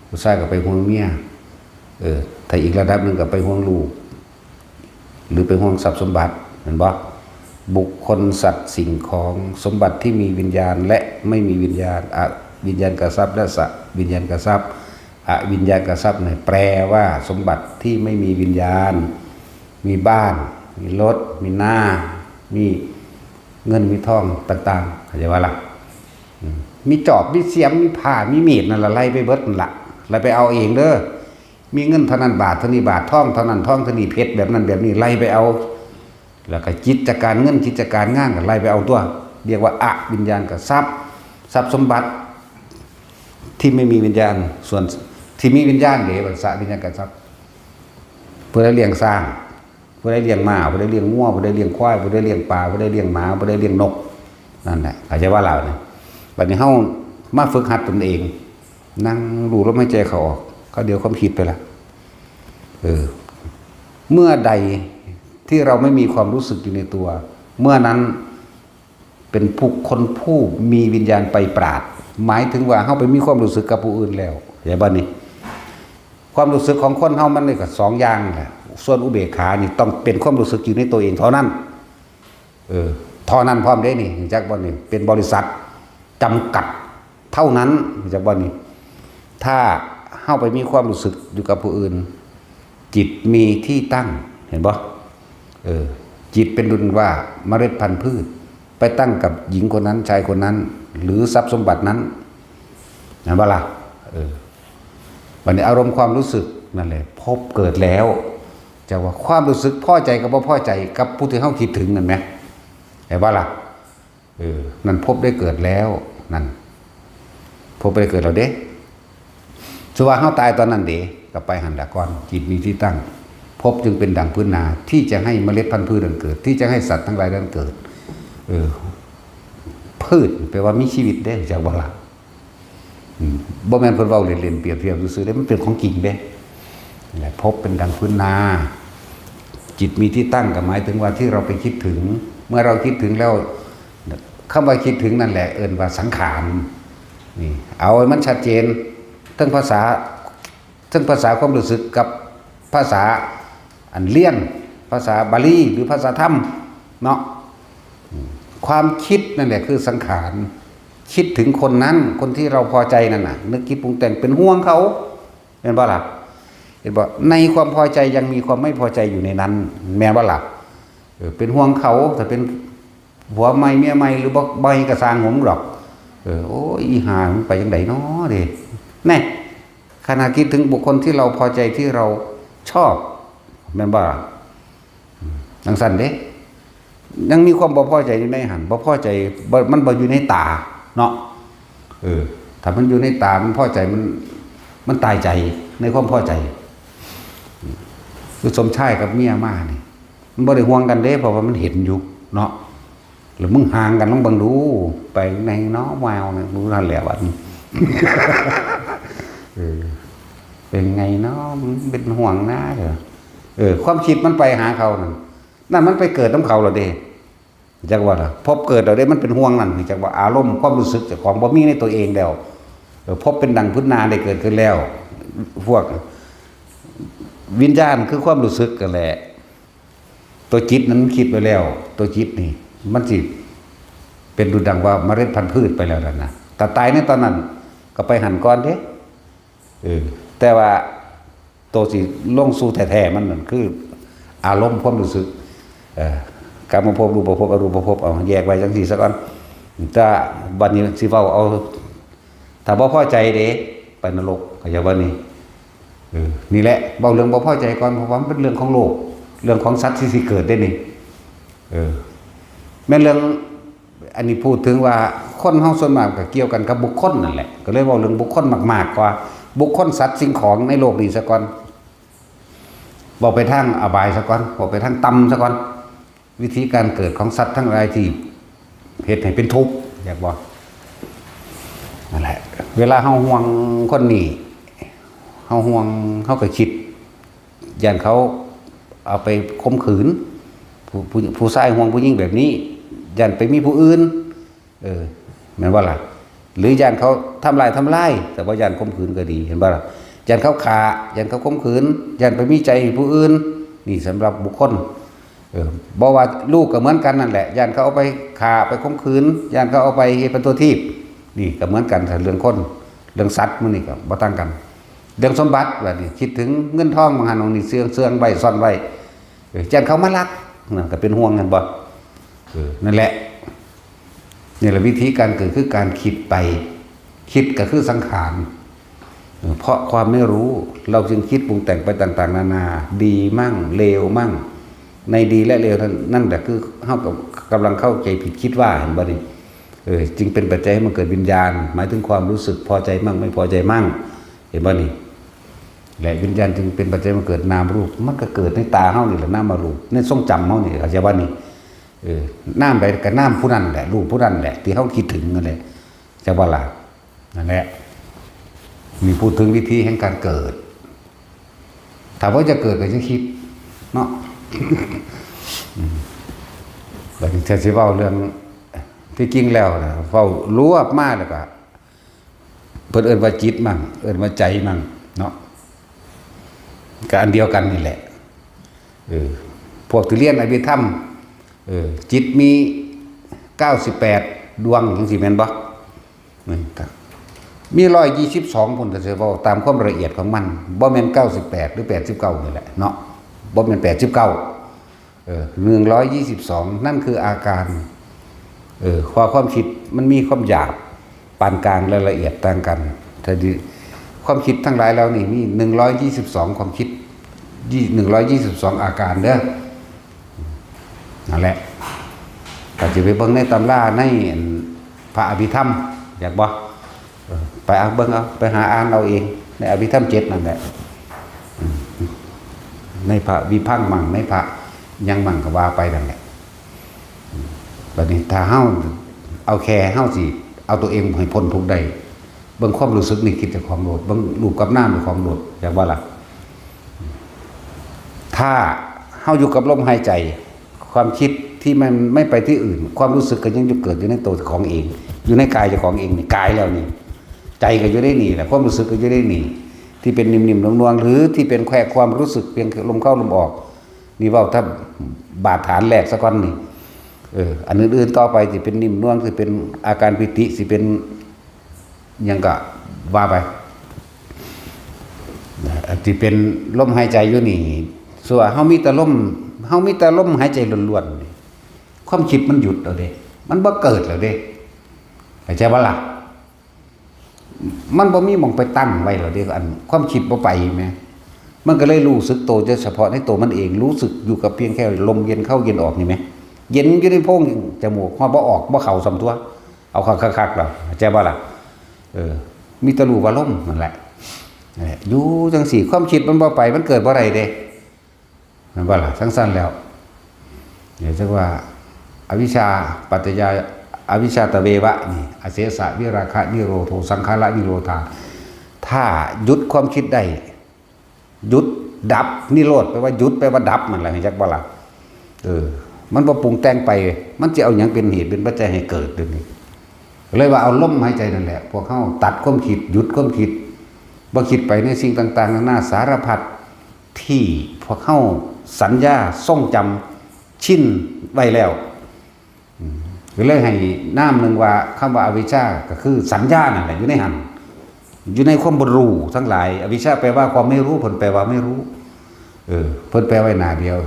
ผู้ชายก็ไปห่วงเมีย เออ ถ้าอีกระดับหนึ่งก็ไปห่วงลูก หรือไปห่วงทรัพย์สมบัติแม่นบ่ บุคคลสัตว์สิ่งของสมบัติที่มีวิญญาณและไม่มีวิญญาณ อวิญญาณกทรัพย์และสวิญญาณกทรัพย์ อวิญญาณกทรัพย์เนี่ยแปลว่าสมบัติที่ไม่มีวิญญาณ มีบ้าน มีรถ มีนา มีเงิน มีทองต่างๆ เข้าใจบ่ล่ะ อืม มีจอบ มีเสียม มีผ้า มีมีด นั่นล่ะ ไล่ไปเบิดนั่นล่ะ ไล่ไปเอาเองเด้อ มีเงินเท่านั้นบาท เท่านี้บาท ทองเท่านั้น ทองเท่านี้ เพชรแบบนั้นแบบนี้ ไล่ไปเอา แล้วก็กิจการเงิน กิจการงานก็ไล่ไปเอาตัว เรียกว่าอวิญญาณกทรัพย์ ทรัพย์สมบัติ ที่ไม่มีวิญญาณ ส่วนที่มีวิญญาณเด้ สวิญญาณกทรัพย์ ผู้ใดเลี้ยงช้าง ผู้ใดเลี้ยงม้า ผู้ใดเลี้ยงงัว ผู้ใดเลี้ยงควาย ผู้ใดเลี้ยงปลา ผู้ใดเลี้ยงหมา ผู้ใดเลี้ยงนก นั่นแหละ เข้าใจบ่ล่ะนี่ บัดนี้เฮามาฝึกหัดตนเอง นั่งรู้ลมหายใจเข้าออก คราวเดียวความคิดไปละ เออ เมื่อใดที่เราไม่มีความรู้สึกอยู่ในตัว เมื่อนั้นเป็นบุคคลผู้มีวิญญาณไปปราด หมายถึงว่าเฮาไปมีความรู้สึกกับผู้อื่นแล้ว เข้าใจบ่นี่ ความรู้สึกของคนเฮามันนี่ก็สองอย่างแหละ ส่วนอุเบกขานี่ต้องเป็นความรู้สึกอยู่ในตัวเองเท่านั้น เออ เท่านั้นพร้อมเด้นี่ รู้จักบ่นี่ เป็นบริษัทจำกัดเท่านั้น รู้จักบ่นี่ ถ้าเฮาไปมีความรู้สึกอยู่กับผู้อื่น จิตมีที่ตั้ง เห็นบ่ เออ จิตเป็นดุลว่าเมล็ดพันธุ์พืช ไปตั้งกับหญิงคนนั้น ชายคนนั้น หรือทรัพย์สมบัตินั้น เห็นบ่ล่ะ เออ บัดนี้อารมณ์ความรู้สึกนั่นแหละ ภพเกิดแล้ว จักว่าความรู้สึกพอใจกับบ่พอใจกับผู้ที่เฮาคิดถึงนั่นแหม เห็นบ่ล่ะ เออ นั่นภพได้เกิดแล้ว นั่น ภพได้เกิดแล้วเด้ สมมุติว่าเฮาตายตอนนั้นเด้ ก็ไปหั่นละก่อน จิตมีที่ตั้ง ภพจึงเป็นดั่งพื้นนา ที่จะให้เมล็ดพันธุ์พืชนั้นเกิด ที่จะให้สัตว์ทั้งหลายนั้นเกิด เออ พืชแปลว่ามีชีวิตเด้ จักบ่ล่ะ อืม บ่แม่นเพิ่นเว้าเล่นๆ เปรียบเทียบซื่อๆเด้ มันเป็นของจริงเด้ นี่แหละ ภพเป็นดั่งพื้นนา จิตมีที่ตั้งก็หมายถึงว่าที่เราไปคิดถึง เมื่อเราคิดถึงแล้ว คำว่าคิดถึงนั่นแหละ เอิ้นว่าสังขาร นี่ เอาให้มันชัดเจน ทั้งภาษา ทั้งภาษาความรู้สึกกับภาษาอันเรียน ภาษาบาลีหรือภาษาธรรมเนาะ อืม ความคิดนั่นแหละคือสังขาร คิดถึงคนนั้น คนที่เราพอใจนั่นน่ะ นึกคิดปรุงแต่งเป็นห่วงเขา แม่นบ่ล่ะ เห็นบ่ ในความพอใจยังมีความไม่พอใจอยู่ในนั้น แม่นบ่ล่ะ เออ เป็นห่วงเขา ถ้าเป็นผัวใหม่เมียใหม่หรือบ่ บ่ใหม่ก็ซ่างหัวมึงดอก เออ โอ้ย อีห่า มึงไปจั่งใดน้อเด้ แน่ ขณะคิดถึงบุคคลที่เราพอใจที่เราชอบ แม่นบ่ล่ะ อืม จั่งซั้นเด้ ยังมีความบ่พอใจอยู่ในหั้น บ่พอใจ บ่ มันบ่อยู่ในตาเนาะ เออ ถ้ามันอยู่ในตา มันพอใจ มัน มันตายใจในความพอใจ คือสมชายกับเมียมานี่ มันบ่ได้ห่วงกันเด้ เพราะว่ามันเห็นอยู่เนาะ หรือมึงห่างกันลองเบิ่งดู ไปในเนาะแววเนี่ยรู้ทันแหละวัน เออ เป็นไงเนาะมันเป็นห่วงนะเด้อ เออ ความคิดมันไปหาเขานั่น นั่นมันไปเกิดนำเขาแล้วเด้ จักว่าล่ะ พบเกิดแล้วเด้ มันเป็นห่วงนั่น จักว่าอารมณ์ความรู้สึกเจ้าของบ่มีในตัวเองแล้ว เออ พบเป็นดังพื้นนาได้เกิดขึ้นแล้ว พวกวิญญาณคือความรู้สึกนั่นแหละ ตัวจิตนั้นมันคิดไว้แล้ว ตัวจิตนี่ มันสิเป็นดุจดังว่าเมล็ดพันธุ์พืชไปแล้วนั่นนะ ถ้าตายในตอนนั้น ก็ไปหั่นก่อนเด้ เออ แต่ว่าตัวสิลงสู่แท้ๆมันนั่นคือ อารมณ์ความรู้สึก เออ กามภพ รูปภพ อรูปภพ เอาแยกไว้จังซี่ซะก่อน แต่บัดนี้สิเว้าเอา ถ้าบ่พอใจเด้ ไปนรก เข้าใจบ่นี่ เออ นี่แหละ เว้าเรื่องบ่พอใจก่อน เพราะว่ามันเป็นเรื่องของโลก เรื่องของสัตว์ที่สิเกิดเด้นี่ เออ แม่นเรื่อง อันนี้พูดถึงว่าคนเฮาส่วนมากก็เกี่ยวกันกับบุคคลนั่นแหละ ก็เลยเว้าเรื่องบุคคลมากๆกว่า บุคคล สัตว์ สิ่งของในโลกนี้ซะก่อน เว้าไปทางอบายซะก่อน เว้าไปทางต่ำซะก่อน วิธีการเกิดของสัตว์ทั้งหลายที่เฮ็ดให้เป็นทุกข์ อยากบอก นั่นแหละ เวลาเฮาห่วงคนนี้ เฮาห่วง เฮาก็คิด ย่านเขาเอาไปข่มขืน ผู้ ผู้ ผู้ชายห่วงผู้หญิงแบบนี้ ย่านไปมีผู้อื่น เออ แม่นบ่ล่ะ หรือย่านเขาทำลาย ทำลาย แต่ว่าย่านข่มขืนก็ดี เห็นบ่ล่ะ ย่านเขาฆ่า ย่านเขาข่มขืน ย่านไปมีใจให้ผู้อื่น นี่สำหรับบุคคล เออ บ่ว่าลูกก็เหมือนกันนั่นแหละ ย่านเขาเอาไปฆ่า ไปข่มขืน ย่านเขาเอาไปเฮ็ดเป็นตัวทีบ นี่ก็เหมือนกัน ถ้าเรื่องคน เรื่องสัตว์หมู่นี้ก็บ่ต่างกัน เรื่องสมบัติ บัดนี้คิดถึงเงินทอง บางหันบางนี่ เสื่อง เสื่องไว้ ซ่อนไว้ เออ ย่านเขามาลัก นั่นก็เป็นห่วง แม่นบ่ เออ นั่นแหละ นี่แหละวิธีการเกิดคือการคิดไป คิดก็คือสังขาร เออ เพราะความไม่รู้ เราจึงคิดปรุงแต่งไปต่างๆนานา ดีมั่ง เลวมั่ง ในดีและเลวนั่น นั่นแหละคือเฮาก็กำลังเข้าใจผิดคิดว่า เห็นบ่นี่ เออ จึงเป็นปัจจัยให้มันเกิดวิญญาณ หมายถึงความรู้สึกพอใจมั่ง ไม่พอใจมั่ง เห็นบ่นี่ และวิญญาณจึงเป็นปัจจัยให้มันเกิดนามรูป มันก็เกิดในตาเฮานี่แหละ นามรูป ในทรงจำเฮานี่ เข้าใจบ่นี่ เออ นามใดก็นามผู้นั้นแหละ รูปผู้นั้นแหละ ที่เฮาคิดถึงนั่นแหละ จักบ่ล่ะ นั่นแหละ นี่พูดถึงวิธีแห่งการเกิด ถ้าว่าจะเกิดก็จะคิด เนาะ อืม บัดนี้ถ้าสิเว้าเรื่อง ที่จริงแล้วนะ เว้ารวบมาแล้วก็ เพิ่นเอิ้นว่าจิตมั่ง เอิ้นว่าใจมั่ง เนาะ ก็อันเดียวกันนี่แหละ เออ พวกที่เรียนอภิธรรม เออ จิตมีเก้าสิบแปดดวง จังซี้แม่นบ่ นี่ครับ มีร้อยยี่สิบสองพุ้น ถ้าสิเว้าตามความละเอียดของมัน บ่แม่นเก้าสิบแปดหรือแปดสิบเก้านี่แหละเนาะ บ่แม่นแปดสิบเก้า เออ หนึ่งร้อยยี่สิบสอง นั่นคืออาการ เออ ความ ความคิดมันมีความหยาบ ปานกลาง และละเอียดต่างกัน ถ้าดี ความคิดทั้งหลายเหล่านี้มี หนึ่งร้อยยี่สิบสอง ความคิด ยี่ หนึ่งร้อยยี่สิบสอง อาการเด้อ นั่นแหละ ก็จะไปเบิ่งในตำราในอันพระอภิธรรม อยากบ่ เออ ไปเอาเบิ่งเอา ไปหาอ่านเอาเอง ในอภิธรรมเจ็ดนั่นแหละ อืม ในพระวิภังค์มั่ง ในพระหยังมั่งก็ว่าไปนั่นแหละ อืม บัดนี้ถ้าเฮาเอาแค่เฮาสิเอาตัวเองให้พ้นทุกข์ได้ เบิ่งความรู้สึกนึกคิดเจ้าของโลด เบิ่งรูปกับนามเจ้าของโลด อยากบ่ล่ะ ถ้าเฮาอยู่กับลมหายใจ ความคิดที่มันไม่ไปที่อื่น ความรู้สึกก็ยังอยู่เกิดอยู่ในตัวของเอง อยู่ในกายเจ้าของเองนี่ กายแล้วนี่ ใจก็อยู่ในนี่แหละ ความรู้สึกก็อยู่ในนี่ ที่เป็นนิ่มๆนวลๆ หรือที่เป็นแค่ความรู้สึกเพียงลมเข้าลมออก นี่เว้าถ้าบาดฐานแรกซะก่อนนี่ เออ อันอื่นๆต่อไปสิเป็นนิ่มนวล สิเป็นอาการปีติ สิเป็นหยังก็ว่าไป อันที่เป็นลมหายใจอยู่นี่ ส่วนเฮามีแต่ลม เฮามีแต่ลมหายใจล้วนๆนี่ ความคิดมันหยุดแล้วเด้ มันบ่เกิดแล้วเด้ เข้าใจบ่ล่ะ มันบ่มีหม่องไปตั้งไว้แล้วเด้ อันความคิดบ่ไปแหม มันก็เลยรู้สึกโตแต่เฉพาะในตัวมันเอง รู้สึกอยู่กับเพียงแค่ลมเย็นเข้าเย็นออกนี่แหม เย็นอยู่ในโพรงจมูก ฮอดบ่ออกบ่เข้าส่ำตั่ว เอาคักๆๆแล้ว เข้าใจบ่ล่ะ เออ มีแต่รู้ว่าลมนั่นแหละ นั่นแหละ อยู่จังซี่ ความคิดมันบ่ไป มันเกิดบ่ได้เด้ แม่นบ่ล่ะ จังซั่นแล้ว เดี๋ยวจักว่า อวิชชาปัจจยา อวิชชาตเววะนี่ อเสสะวิราคะนิโรโธ สังขาระนิโรธา ถ้าหยุดความคิดได้ หยุดดับ นิโรธแปลว่าหยุด แปลว่าดับ นั่นแหละ จักบ่ล่ะ เออ มันบ่ปรุงแต่งไป มันจะเอาหยังเป็นเหตุเป็นปัจจัยให้เกิดเดี๋ยวนี้ เลยว่าเอาลมหายใจนั่นแหละ พวกเฮาตัดความคิด หยุดความคิด บ่คิดไปในสิ่งต่างๆนานาสารพัด ที่พวกเฮาสัญญาทรงจำชินไว้แล้ว อืม ก็เลยให้นามหนึ่งว่าคำว่าอวิชชาก็คือสัญญานั่นแหละ อยู่ในหั้น อยู่ในความบ่รู้ทั้งหลาย อวิชชาแปลว่าความไม่รู้ เพิ่นแปลว่าไม่รู้ เออ เพิ่นแปลไว้หน้าเดียว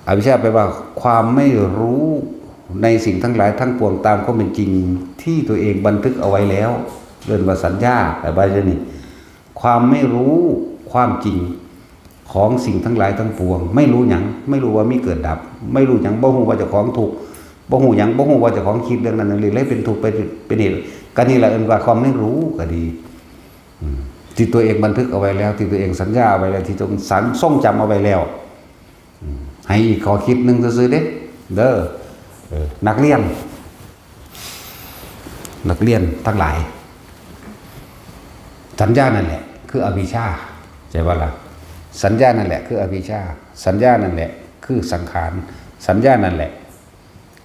อวิชชาแปลว่าความไม่รู้ในสิ่งทั้งหลายทั้งปวงตามความเป็นจริงที่ตัวเองบันทึกเอาไว้แล้ว เรียกว่าสัญญา แต่ว่าจะนี่ ความไม่รู้ความจริงของสิ่งทั้งหลายทั้งปวง ไม่รู้หยัง ไม่รู้ว่ามีเกิดดับ ไม่รู้หยัง บ่ฮู้ว่าเจ้าของทุกข์ บ่ฮู้หยัง บ่ฮู้ว่าเจ้าของคิดเรื่องนั้นเรื่องนี้ เลยเป็นทุกข์ เป็น เป็นเหตุ ก็นี่แหละเอิ้นว่าความไม่รู้ก็ดี อืม ที่ตัวเองบันทึกเอาไว้แล้ว ที่ตัวเองสัญญาเอาไว้แล้ว ที่ตัวเองสัง ทรงจำเอาไว้แล้ว อืม ให้อีกข้อคิดหนึ่งซื่อๆเด้ เด้อ เออ นักเรียน นักเรียนทั้งหลาย สัญญานั่นแหละ คืออวิชชา ใช่ปะล่ะ สัญญานั่นแหละ คืออวิชชา สัญญานั่นแหละ คือสังขาร สัญญานั่นแหละ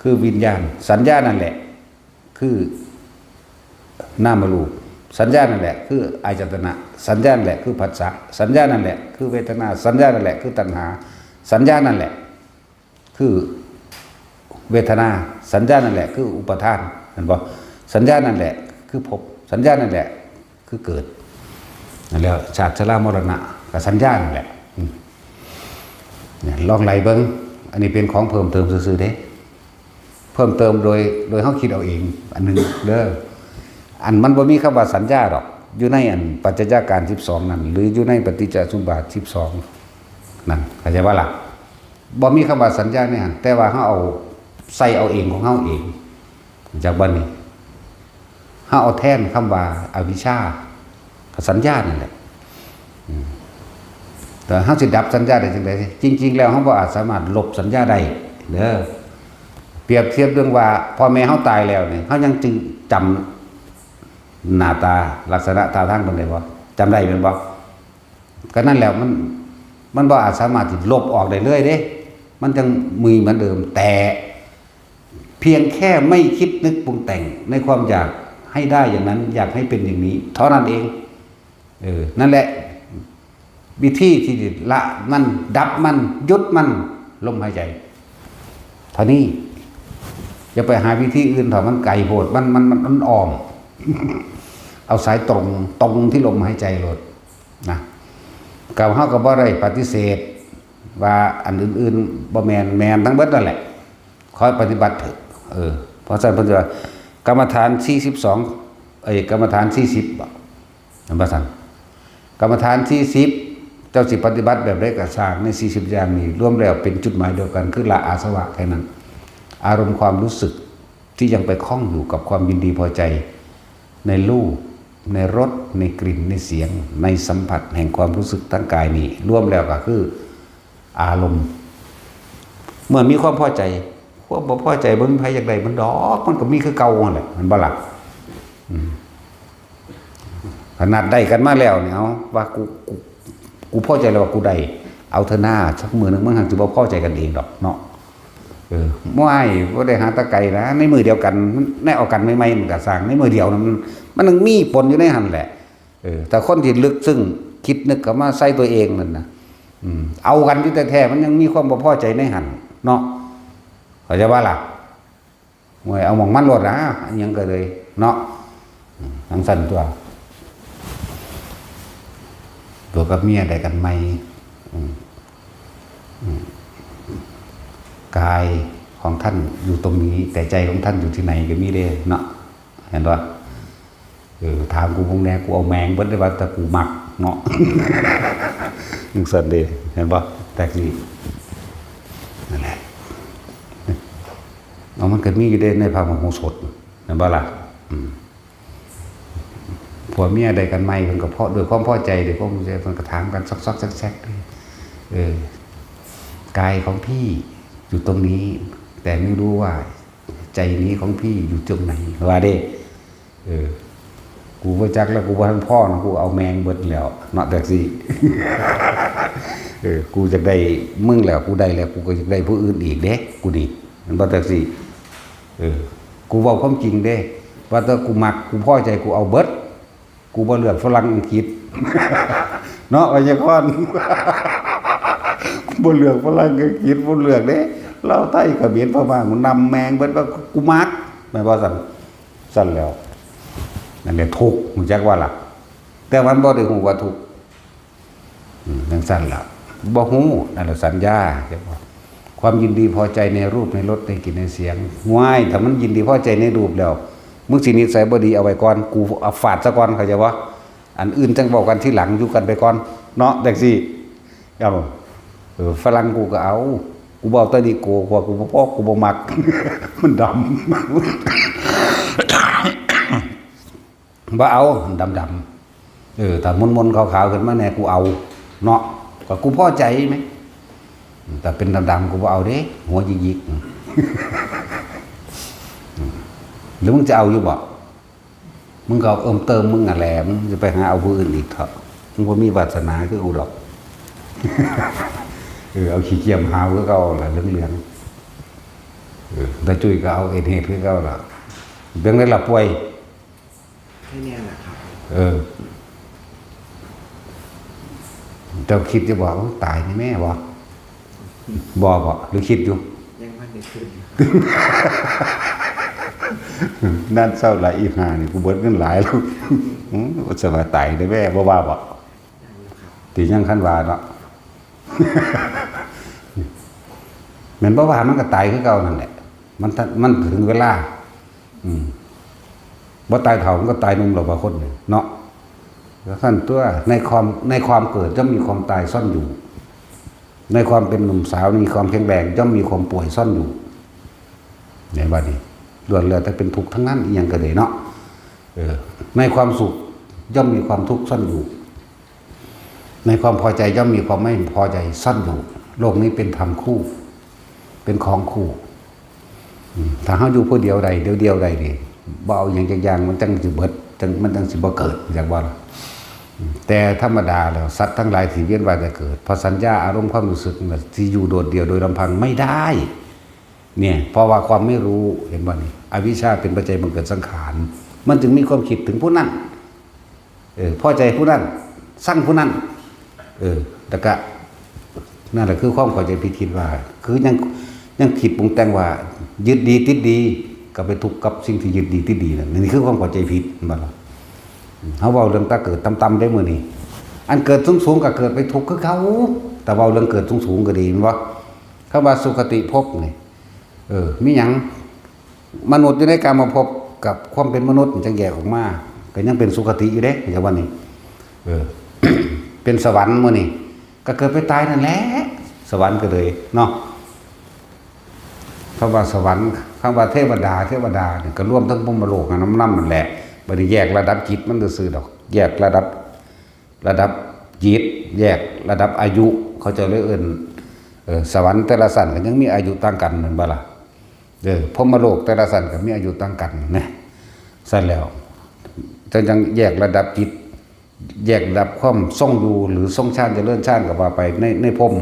คือวิญญาณ สัญญานั่นแหละ คือนามรูป สัญญานั่นแหละ คืออายตนะ สัญญานั่นแหละ คือผัสสะ สัญญานั่นแหละ คือเวทนา สัญญานั่นแหละ คือตัณหา สัญญานั่นแหละ คือเวทนา สัญญานั่นแหละ คืออุปาทาน เห็นบ่ สัญญานั่นแหละ คือภพ สัญญานั่นแหละ คือเกิด นั่นแหละ ชาติชรามรณะ ก็สัญญานั่นแหละ อืม เนี่ย ลองไล่เบิ่ง อันนี้เป็นของเพิ่มเติมซื่อๆเด้ เพิ่มเติมโดย โดยเฮาคิดเอาเอง อันหนึ่งเด้อ อันมันบ่มีคำว่าสัญญาดอก อยู่ในอันปัจจัยการสิบสองนั่น หรืออยู่ในปฏิจจสมุปบาทสิบสองนั่น เข้าใจบ่ล่ะ บ่มีคำว่าสัญญาในหั้น แต่ว่าเฮาเอาใส่เอาเองของเฮาเอง จากบัดนี้ เฮาเอาแทนคำว่าอวิชชา กับสัญญานั่นแหละ อืม แต่เฮาสิดับสัญญาได้จังใด จริงๆแล้วเฮาบ่อาจสามารถลบสัญญาได้เด้อ เปรียบเทียบเรื่องว่าพ่อแม่เฮาตายแล้วนี่ เฮายังจึงจำหน้าตาลักษณะท่าทางเพิ่นได้บ่ จำได้แม่นบ่ ก็นั่นแหละ มัน มันบ่อาจสามารถที่ลบออกได้เลยเด้ มันยังมีเหมือนเดิม แต่เพียงแค่ไม่คิดนึกปรุงแต่งในความอยากให้ได้อย่างนั้น อยากให้เป็นอย่างนี้ เท่านั้นเอง เออ นั่นแหละ วิธีที่ละมัน ดับมัน หยุดมัน ลมหายใจ เท่านี้ อย่าไปหาวิธีอื่นเถาะ มันไกลโพด มัน มัน มัน มันอ้อม เอาสายตรง ตรงที่ลมหายใจโลดนะ กับเฮาก็บ่ได้ปฏิเสธว่าอันอื่นๆบ่แม่น แม่นทั้งเบิดนั่นแหละ คอยปฏิบัติเถอะ เออ เพราะฉะนั้นเพิ่นจะว่ากรรมฐานสี่สิบสอง เอ้ย กรรมฐานสี่สิบบ่ เห็นบ่ซั่น กรรมฐานสี่สิบ เจ้าสิปฏิบัติแบบใดก็ซ่าง ในสี่สิบอย่างนี้ รวมแล้วเป็นจุดหมายเดียวกัน คือละอาสวะแค่นั้น อารมณ์ความรู้สึกที่ยังไปคล้องอยู่กับความยินดีพอใจ ในรูป ในรส ในกลิ่น ในเสียง ในสัมผัสแห่งความรู้สึกทั้งกายนี้ รวมแล้วก็คืออารมณ์ เมื่อมีความพอใจ ความบ่พอใจ บ่มีไผอยากได้มันดอก มันก็มีคือเก่าหั่นแหละ แม่นบ่ล่ะ อืม ขนาดได้กันมาแล้วเนี่ย เอาว่ากู กู กูพอใจแล้วว่ากูได้ เอาเถอะหน้า สักมื้อหนึ่งมันหั้นสิบ่พอใจกันเองดอกเนาะ เออ บ่อ้าย บ่ได้หาแต่ไกลนะ ในมื้อเดียวกัน ในเอากันใหม่ๆ มันก็ซ่าง ในมื้อเดียวนะ มัน มันยังมีปนอยู่ในหั่นแหละ เออ แต่คนที่ลึกซึ้ง คิดนึกเข้ามาใส่ตัวเองนั่นนะ อืม เอากันอยู่แท้ๆ มันยังมีความบ่พอใจในหั่นเนาะ เข้าใจบ่ล่ะ โอ้ย เอาหม่องมันโลดนะ อิหยังก็เลยเนาะ อืม จั่งซั่นตัว ผัวกับเมียได้กันใหม่ อืม อืม กายของท่านอยู่ตรงนี้ แต่ใจของท่านอยู่ที่ไหนก็มีเด้เนาะ เห็นบ่ เออ ถามกูพวกแน่ กูเอาแม่งเบิดเลยว่าแต่กูมักเนาะ จั่งซั่นเด้ เห็นบ่ แต่สิ นั่นแหละ เอามันก็มีอยู่เด้ในพระมโหสถ เห็นบ่ล่ะ อืม ผัวเมียได้กันใหม่ เพิ่นก็เพราะด้วยความพอใจ ด้วยความพอใจ เพิ่นก็ถามกันซอกๆแซกๆ เออ กายของพี่อยู่ตรงนี้ แต่ไม่รู้ว่าใจนี้ของพี่อยู่ตรงไหน ว่าเด้ เออ กูบ่จักแล้ว กูบ่ทันพ้อนะ กูเอาแม่งเบิดแล้ว เนาะ จั่งซี้ เออ กูอยากได้มึงแล้ว กูได้แล้ว กูก็อยากได้ผู้อื่นอีกเด้ กูนี่ มันบ่จั่งซี้ เออ กูเว้าความจริงเด้ ว่าแต่กูมัก กูพอใจ กูเอาเบิด กูบ่เลือกฝรั่งอังกฤษ เนาะ ไวยากรณ์ กูบ่เลือกฝรั่งอังกฤษ บ่เลือกเด้ ลาว ไทย เขมร พม่า กูนำแม่งเบิด ว่ากูมัก แม่นบ่ซั่น ซั่นแล้ว นั่นแหละทุกข์ ฮู้จักว่าล่ะ แต่มันบ่ได้ฮู้ว่าทุกข์ อืม จั่งซั่นล่ะ บ่ฮู้ นั่นแหละสัญญา ความยินดีพอใจในรูป ในรส ในกลิ่น ในเสียง ห้วย ถ้ามันยินดีพอใจในรูปแล้ว มึงสินิสัยบ่ดีเอาไว้ก่อน กูเอาฟาดซะก่อน เข้าใจบ่ อันอื่นจั่งเว้ากันทีหลัง อยู่กันไปก่อน เนาะ จั่งซี้ เอ้า เออ ฝรั่งกูก็เอา กูบ่เอาแต่นี่ กูว่ากูบ่พอ กูบ่มัก มันดำ บ่เอา ดำๆ เออ ถ้ามนๆ ขาวๆ ขึ้นมาแหน่ กูเอา เนาะ ก็กูพอใจแหม แต่เป็นดำๆ กูบ่เอาเด้ หัวหยิกๆ อืม หรือมึงจะเอาอยู่บ่ มึงก็เอาเอิ้มเติมมึงนั่นแหละ มึงจะไปหาเอาผู้อื่นอีกเถาะ มึงบ่มีวาสนาคือกูดอก เออ เอาขี้เกียจหาวคือเก่าล่ะ เหลืองๆ เออ ตาจุ้ยก็เอาเอดส์คือเก่าล่ะ เบิ่งได้ละป่วย แค่เนี้ยแหละครับ เออ เจ้าคิดอยู่บ่ โอ้ ตายนี่แม่บ่ บ่บ่ หรือคิดอยู่ ยังไม่ได้คิดอยู่ นั่นเศร้าหลาย อีห้านี่ กูเบิดเงินหลายแล้ว อืม สบายตายได้แม่ บ่ว่าบ่ ยังอยู่ครับ ที่ยังคันว่าเนาะ แม่นบ่ว่ามันก็ตายคือเก่านั่นแหละ มันทัน มันถึงเวลา อืม บ่ตายเฒ่ามันก็ตายหนุ่มแล้วบางคนนี่เนาะ แล้วซั่นตัว ในความ ในความเกิดย่อมมีความตายซ่อนอยู่ ในความเป็นหนุ่มสาวมีความแข็งแรงย่อมมีความป่วยซ่อนอยู่ ในบัดนี้ ล้วนแล้วแต่เป็นทุกข์ทั้งนั้น อีหยังก็ดีเนาะ เออ ในความสุขย่อมมีความทุกข์ซ่อนอยู่ ในความพอใจย่อมมีความไม่พอใจซ่อนอยู่ โลกนี้เป็นธรรมคู่ เป็นของคู่ อืม ถ้าเฮาอยู่ผู้เดียวใด เดียวๆ ใดนี่ บ่เอาหยังจักอย่าง มันจั่งสิเบิด จั่ง มันจั่งสิบ่เกิด จักว่าล่ะ อืม แต่ธรรมดาแล้ว สัตว์ทั้งหลายที่เวียนว่ายแต่เกิด เพราะสัญญาอารมณ์ความรู้สึกนั่นแหละ ที่อยู่โดดเดี่ยวโดยลำพังไม่ได้ เนี่ย เพราะว่าความไม่รู้ เห็นบ่นี่ อวิชชาเป็นปัจจัยบังเกิดสังขาร มันจึงมีความคิดถึงผู้นั้น เออ พอใจผู้นั้น ซังผู้นั้น เออ แล้วก็ นั่นแหละคือความเข้าใจผิด คิดว่า คือยัง ยังคิดปรุงแต่งว่า ยึดดีติดดี ก็ไปทุกข์กับสิ่งที่ยึดดีติดดีนั่น นี่คือความเข้าใจผิด เห็นบ่ล่ะ เฮาเว้าเรื่องตาเกิดต่ำๆ ได้มื้อนี้ อันเกิดสูงๆ ก็เกิดไปทุกข์คือเก่า แต่เว้าเรื่องเกิดสูงๆ ก็ดี แม่นบ่ คำว่าสุคติภพนี่ เออ มีหยัง มนุษย์อยู่ในกามภพกับความเป็นมนุษย์มันจั่งแยกออกมา ก็ยังเป็นสุคติอยู่เด้ จั่งว่านี่ เออ เป็นสวรรค์มื้อนี้ ก็เกิดไปตายนั่นแหละ สวรรค์ก็เลยเนาะ คำว่าสวรรค์ คำว่าเทวดา เทวดานี่ก็รวมทั้งพรหมโลกนำ นำนั่นแหละ บ่ได้แยกระดับจิตมันซื่อๆ ดอก แยกระดับ ระดับจิต แยกระดับอายุ เขาเจ้าเลยเอิ้น เออ สวรรค์แต่ละชั้นก็ยังมีอายุต่างกัน แม่นบ่ล่ะ เออ พรหมโลกแต่ละชั้นก็มีอายุต่างกันนะ ซั่นแล้ว จั่ง จั่งแยกระดับจิต แยกระดับความทรงอยู่ หรือทรงฌาน เจริญฌาน ก็ว่าไป ใน ในพรหม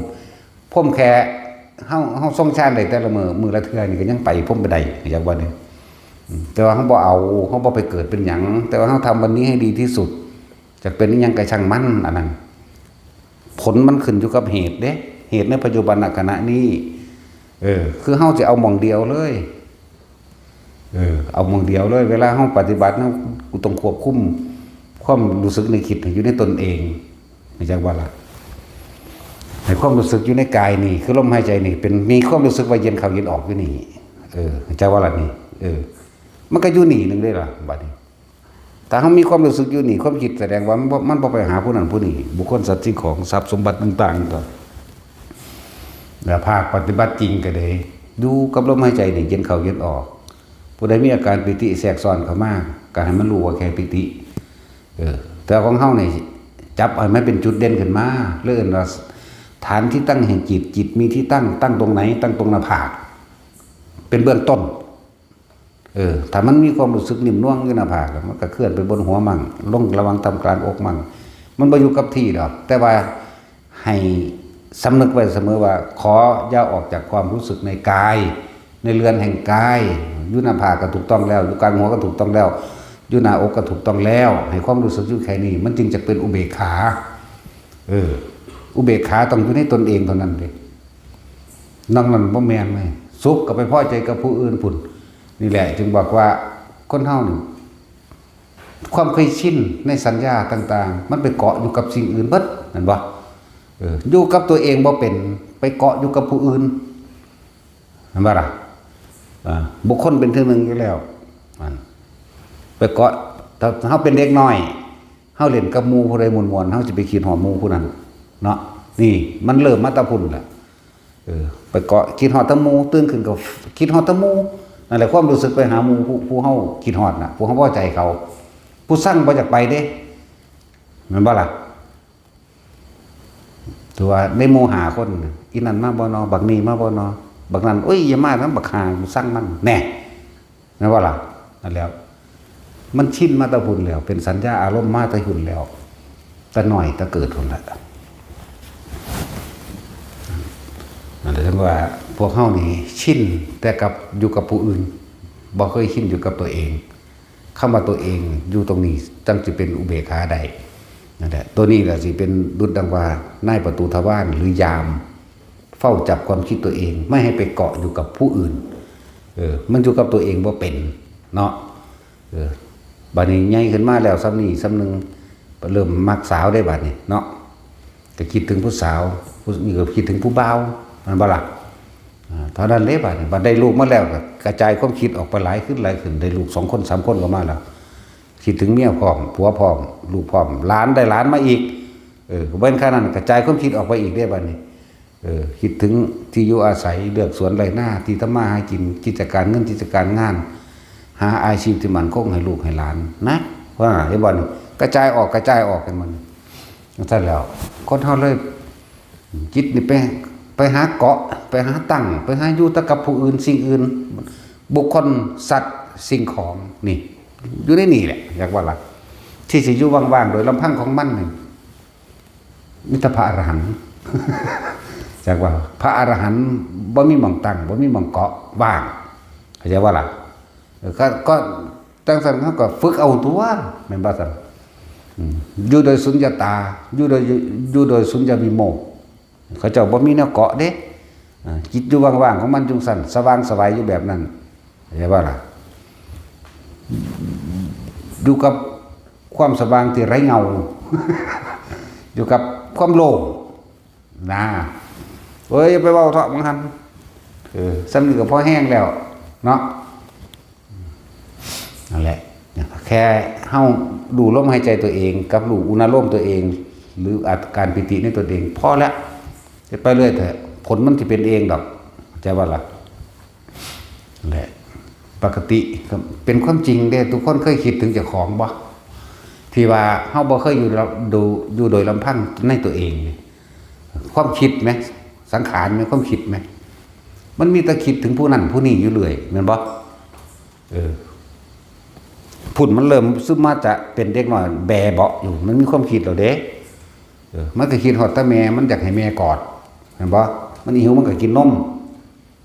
พรหมแค่เฮา เฮาทรงฌานได้แต่ละมื้อ มื้อละเทื่อนี่ก็ยังไปพรหมบ่ได้ จั่งว่านี่ อืม แต่ว่าเฮาบ่เอา เฮาบ่ไปเกิดเป็นหยัง แต่ว่าเฮาทำวันนี้ให้ดีที่สุด จักเป็นอิหยังก็ช่างมัน อันนั้น ผลมันขึ้นอยู่กับเหตุเด้ เหตุในปัจจุบันขณะนี้ เออ คือเฮาสิเอาหม่องเดียวเลย เออ เอาหม่องเดียวเลย เวลาเฮาปฏิบัติเนาะ กูต้องควบคุมความรู้สึกนึกคิดให้อยู่ในตนเอง จั่งว่าล่ะ ให้ความรู้สึกอยู่ในกายนี่ คือลมหายใจนี่ เป็น มีความรู้สึกว่าเย็นเข้าเย็นออกอยู่นี่ เออ จั่งว่าล่ะนี่ เออ มันก็อยู่นี่หนึ่งเด้ล่ะ บัดนี้ ถ้าเฮามีความรู้สึกอยู่นี่ ความคิดแสดงว่ามันบ่ มันบ่ไปหาผู้นั้นผู้นี้ บุคคล สัตว์ สิ่งของ ทรัพย์สมบัติต่างๆ ก็ แล้วภาคปฏิบัติจริงก็ได้ อยู่กับลมหายใจนี่ เย็นเข้าเย็นออก ผู้ใดมีอาการปีติแทรกซ้อนเข้ามา ก็ให้มันรู้ว่าแค่ปีติ เออ แต่ของเฮานี่ จับให้มันเป็นจุดเด่นขึ้นมา เรียกว่าฐานที่ตั้งแห่งจิต จิตมีที่ตั้ง ตั้งตรงไหน ตั้งตรงหน้าผาก เป็นเบื้องต้น เออ ถ้ามันมีความรู้สึกนิ่มนวลอยู่หน้าผาก มันก็เคลื่อนไปบนหัวมั่ง ลงระหว่างท่ามกลางอกมั่ง มันบ่อยู่กับที่ดอก แต่ว่าให้สำนึกไว้เสมอว่า ขออย่าออกจากความรู้สึกในกาย ในเรือนแห่งกาย อยู่หน้าผากก็ถูกต้องแล้ว อยู่กลางหัวก็ถูกต้องแล้ว อยู่หน้าอกก็ถูกต้องแล้ว ให้ความรู้สึกอยู่แค่นี้ มันจึงจะเป็นอุเบกขา เออ อุเบกขาต้องอยู่ในตนเองเท่านั้นเด้ นอกนั้นบ่แม่นเลย สุขก็ไปพอใจกับผู้อื่นพุ้น นี่แหละ จึงบอกว่าคนเฮานี่ ความเคยชินในสัญญาต่างๆ มันไปเกาะอยู่กับสิ่งอื่นเบิด แม่นบ่ เออ อยู่กับตัวเองบ่เป็น ไปเกาะอยู่กับผู้อื่น แม่นบ่ล่ะ อ่า บุคคลเป็นที่หนึ่งอยู่แล้ว อ่า ไปเกาะ ถ้าเฮาเป็นเด็กน้อย เฮาเล่นกับหมู่ผู้ใดม่วนๆ เฮาสิไปคิดฮอดหมู่ผู้นั้น เนาะ นี่มันเริ่มมาแต่พุ้นแหละ เออ ไปเกาะคิดฮอดแต่หมู่ ตื่นขึ้นก็คิดฮอดแต่หมู่ นั่นแหละ ความรู้สึกไปหาหมู่ผู้ ผู้เฮาคิดฮอดน่ะ ผู้เฮาพอใจเขา ผู้ซังบ่อยากไปเด้ แม่นบ่ล่ะ ถือว่าในหมู่ห้าคนน่ะ อีนั่นมาบ่นอ บักนี่มาบ่นอ บักนั่น โอ้ย อย่ามานำบักห่า ซังมัน แน่ แม่นบ่ล่ะ นั่นแหล้ว มันชินมาแต่พุ้นแล้ว เป็นสัญญาอารมณ์มาแต่พุ้นแล้ว แต่น้อยแต่เกิดพุ้นแหละ นั่นแหละ จั่งว่าพวกเฮานี่ชินแต่กับ อยู่กับผู้อื่น บ่เคยชินอยู่กับตัวเอง คำว่าตัวเองอยู่ตรงนี้ จั่งสิเป็นอุเบกขาได้ นั่นแหละ ตัวนี้แหละสิเป็นดุจดังว่านายประตูทวาร หรือยาม เฝ้าจับความคิดตัวเอง ไม่ให้ไปเกาะอยู่กับผู้อื่น เออ มันอยู่กับตัวเองบ่เป็น เนาะ เออ บัดนี้ใหญ่ขึ้นมาแล้ว ส่ำนี้ส่ำหนึ่ง เริ่มมักสาวได้บัดนี้ เนาะ ก็คิดถึงผู้สาว ผู้นี้ก็คิดถึงผู้บ่าว แม่นบ่ล่ะ อ่า เท่านั้นเลยบัดนี้ บัดได้ลูกมาแล้ว ก็กระจายความคิดออกไปหลายขึ้น หลายขึ้น ได้ลูกสองคน สามคนก็มาแล้ว คิดถึงเมียพร้อม ผัวพร้อม ลูกพร้อม หลาน ได้หลานมาอีก เออ ก็บ่แม่นแค่นั้น กระจายความคิดออกไปอีกเด้บัดนี้ เออ คิดถึงที่อยู่อาศัย เลือกสวนไร่นา ที่ทำมาหากิน กิจการเงิน กิจการงาน หาอาชีพที่มั่นคงให้ลูกให้หลานนะ ว่า เห็นบ่นี่ กระจายออก กระจายออกกันมัน จั่งซั้นแล้ว คนเฮาเลย จิตนี่ไป ไปหาเกาะ ไปหาตั้ง ไปหาอยู่แต่กับผู้อื่นสิ่งอื่น บุคคล สัตว์ สิ่งของ นี่ อยู่ในนี่แหละ อยากว่าล่ะ ที่สิอยู่ว่างๆ โดยลำพังของมันนี่ มีแต่พระอรหันต์ จักว่า พระอรหันต์บ่มีหม่องตั้ง บ่มีหม่องเกาะ ว่าง เข้าใจบ่ล่ะ เออ ก็ ก็จั่งซั้น เฮาก็ฝึกเอาตั๊ว แม่นบ่ซั้น อืม อยู่โดยสุญญตา อยู่โดย อยู่โดยสุญญวิโมกข์ เขาเจ้าบ่มีแนวเกาะเด้ อ่า จิตอยู่ว่างๆ ของมันจั่งซั้น สว่างไสวอยู่แบบนั้น เข้าใจบ่ล่ะ อยู่กับความสว่างที่ไร้เงา อยู่กับความโล่งนะ เอ้ย อย่าไปเว้าเถาะ บางหัน เออ ส่ำนี้ก็พอแฮงแล้ว เนาะ นั่นแหละ แค่เฮารู้ลมหายใจตัวเอง กับรู้อุณาโลมตัวเอง หรืออาการปีติในตัวเอง พอแล้ว เฮ็ดไปเรื่อยเถาะ ผลมันสิเป็นเองดอก เข้าใจบ่ล่ะ นั่นแหละ ปกติก็เป็นความจริงเด้ ทุกคนเคยคิดถึงเจ้าของบ่ ที่ว่าเฮาบ่เคยอยู่ลำ ดู อยู่โดยลำพังในตัวเองนี่ ความคิดไหม สังขารไหม ความคิดไหม มันมีแต่คิดถึงผู้นั้นผู้นี้อยู่เรื่อย แม่นบ่ เออ พุ้นมันเริ่มซึมมาจะเป็นเด็กน้อยแบเบาะอยู่ มันมีความคิดแล้วเด้ เออ มันก็คิดฮอดแต่แม่ มันอยากให้แม่กอด แม่นบ่ มันหิวมันก็กินนม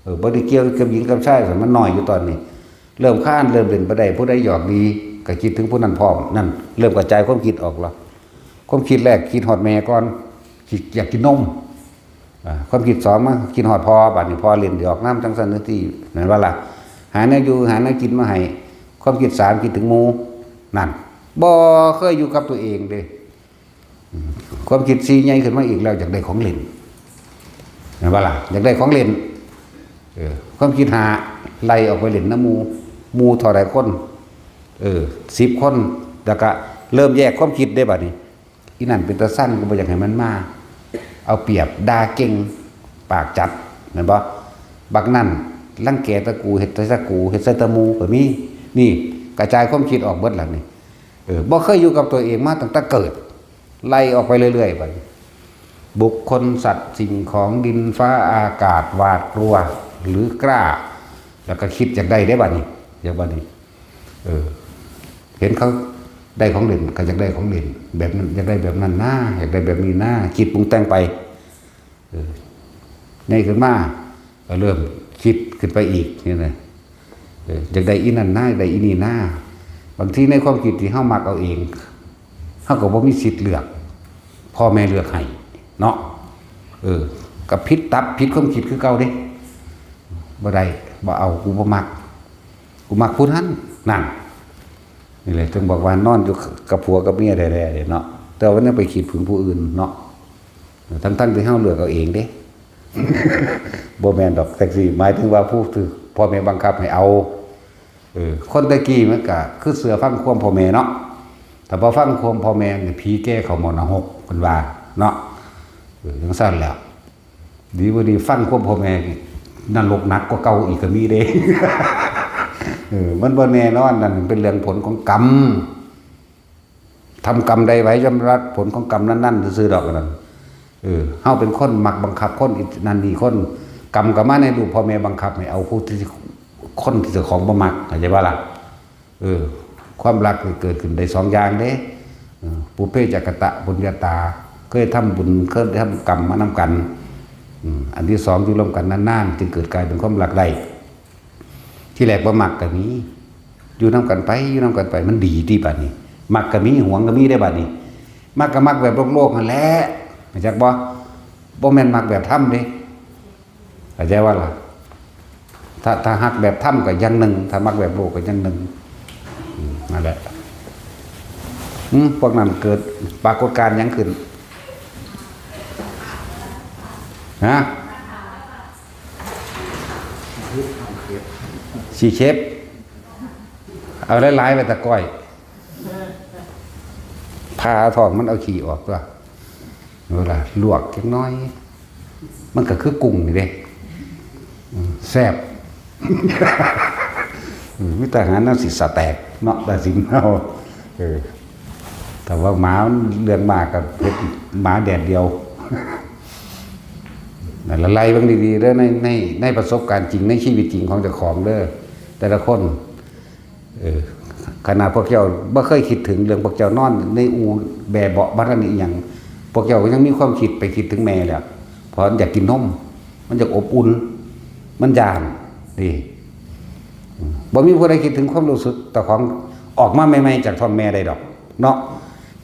เออ บ่ได้เกี่ยวกับหญิงกับชาย มันน้อยอยู่ตอนนี้ เริ่มคลาน เริ่มเล่นบ่ได้ ผู้ใดหยอกดี ก็คิดถึงผู้นั้นพร้อม นั่น เริ่มกระจายความคิดออกแล้ว ความคิดแรกคิดฮอดแม่ก่อน คิดอยากกินนม อ่า ความคิดสองมาคิดฮอดพ่อ บัดนี้พ่อเล่นหยอกนำจั่งซั้นจั่งซี้ แม่นบ่ล่ะ หาแนวอยู่ หาแนวกินมาให้ ความคิดสามคิดถึงหมู่ นั่น บ่เคยอยู่กับตัวเองเด้ อืม ความคิดสี่ใหญ่ขึ้นมาอีกแล้ว อยากได้ของเล่น แม่นบ่ล่ะ อยากได้ของเล่น เออ ความคิดห้าไล่ออกไปเล่นนำหมู่ หมู่เท่าใดคน เออ สิบคน แล้วก็เริ่มแยกความคิดเด้บัดนี้ อีนั่นเป็นตาซัง ก็บ่อยากให้มันมา เอาเปรียบ ด่าเก่ง ปากจัด แม่นบ่ บักนั่นรังแกแต่กู เฮ็ดแต่กู เฮ็ดใส่แต่หมู่ก็มี นี่ กระจายความคิดออกเบิดแล้วนี่ เออ บ่เคยอยู่กับตัวเองมาตั้งแต่เกิด ไล่ออกไปเรื่อยๆ บัดนี้ บุคคล สัตว์ สิ่งของ ดิน ฟ้า อากาศ หวาดกลัว หรือกล้า แล้วก็คิดอยากได้ได้บัดนี้ อยากบัดนี้ เออ เห็นเขาได้ของเล่นก็อยากได้ของเล่น แบบนั้นอยากได้แบบนั้นนะ อยากได้แบบนี้นะ คิดปรุงแต่งไป เออ ใหญ่ขึ้นมาก็เริ่มคิดขึ้นไปอีกนี่นะ เออ อยากได้อีนั่นนะ อยากได้อีนี่นะ บางทีในความคิดที่เฮามักเอาเอง เฮาก็บ่มีสิทธิ์เลือก พ่อแม่เลือกให้เนาะ เออ ก็ผิดตับผิดความคิดคือเก่าเด้ บ่ได้ บ่เอา กูบ่มัก กูมักผู้นั้น นั่น นี่แหละจึงบอกว่านอนอยู่กับผัวกับเมียแท้ๆเด้เนาะ แต่ว่ายังไปคิดถึงผู้อื่นเนาะ ทั้งๆที่เฮาเลือกเอาเองเด้ บ่แม่นดอก จั่งซี้ หมายถึงว่าผู้ถืกพ่อแม่บังคับให้เอา เออ คนแต่กี้มันก็คือเชื่อฟังความพ่อแม่เนาะ ถ้าบ่ฟังความพ่อแม่นี่ผีแก่เข้าหม้อนรก เพิ่นว่าเนาะ เออ จั่งซั้นแหล้ว ดีบ่ดีฟังความพ่อแม่อีก นรกหนักกว่าเก่าอีกก็มีเด้ เออ มันบ่แน่นอน นั่นเป็นเรื่องผลของกรรม ทำกรรมใดไว้ย่อมรับผลของกรรมนั้นๆซื่อๆดอก นั่น เออ เฮาเป็นคนมักบังคับคนอีกนั่นนี่คน กรรมก็มาในรูปพ่อแม่บังคับให้เอาผู้ที่ คนที่เจ้าของบ่มัก เข้าใจบ่ล่ะ เออ ความรักนี่เกิดขึ้นได้สองอย่างเด้ เออ ปุพเพจกตะปุญญาตา เคยทำบุญ เคยทำกรรมมานำกัน อืม อันที่สองอยู่ร่วมกันนานๆ จึงเกิดกลายเป็นความรักได้ ที่แรกบ่มักก็มี อยู่นำกันไป อยู่นำกันไป มันดีติบัดนี้ มักก็มี หวงก็มีได้บัดนี้ มักก็มักแบบโลกๆนั่นแหละ รู้จักบ่ บ่แม่นมักแบบธรรมเด้ เข้าใจว่าล่ะ ถ้า ถ้าฮักแบบธรรมก็อย่างหนึ่ง ถ้ามักแบบโลกก็อย่างหนึ่ง อืม นั่นแหละ อืม พวกนั้นเกิดปรากฏการณ์หยังขึ้น ฮะ สิเข็บ เอาหลายๆไว้ตะก้อย ผ่าท้องมันเอาขี้ออกตัว เวลาลวกจักหน่อย มันก็คือกุ้งนี่เด้ อืม แซ่บ อืม มีแต่อาหารแนวสิสะแตกเนาะ แต่สิเฮา เออ แต่ว่าหมามันเรื่องมากกับเฮ็ดหมาแดดเดียว นั่นละ ไล่เบิ่งดีๆเด้อ ใน ใน ในประสบการณ์จริง ในชีวิตจริงของเจ้าของเด้อ แต่ละคน เออ ขนาดพวกเจ้าบ่เคยคิดถึงเรื่องพวกเจ้านอนในอู่แบเบาะบ่ทันอิหยัง พวกเจ้าก็ยังมีความคิดไปคิดถึงแม่แล้ว เพราะมันอยากกินนม มันอยากอบอุ่น มันย้าน นี่ อืม บ่มีผู้ใดคิดถึงความรู้สึกเจ้าของออกมาใหม่ๆจากท้องแม่ได้ดอก เนาะ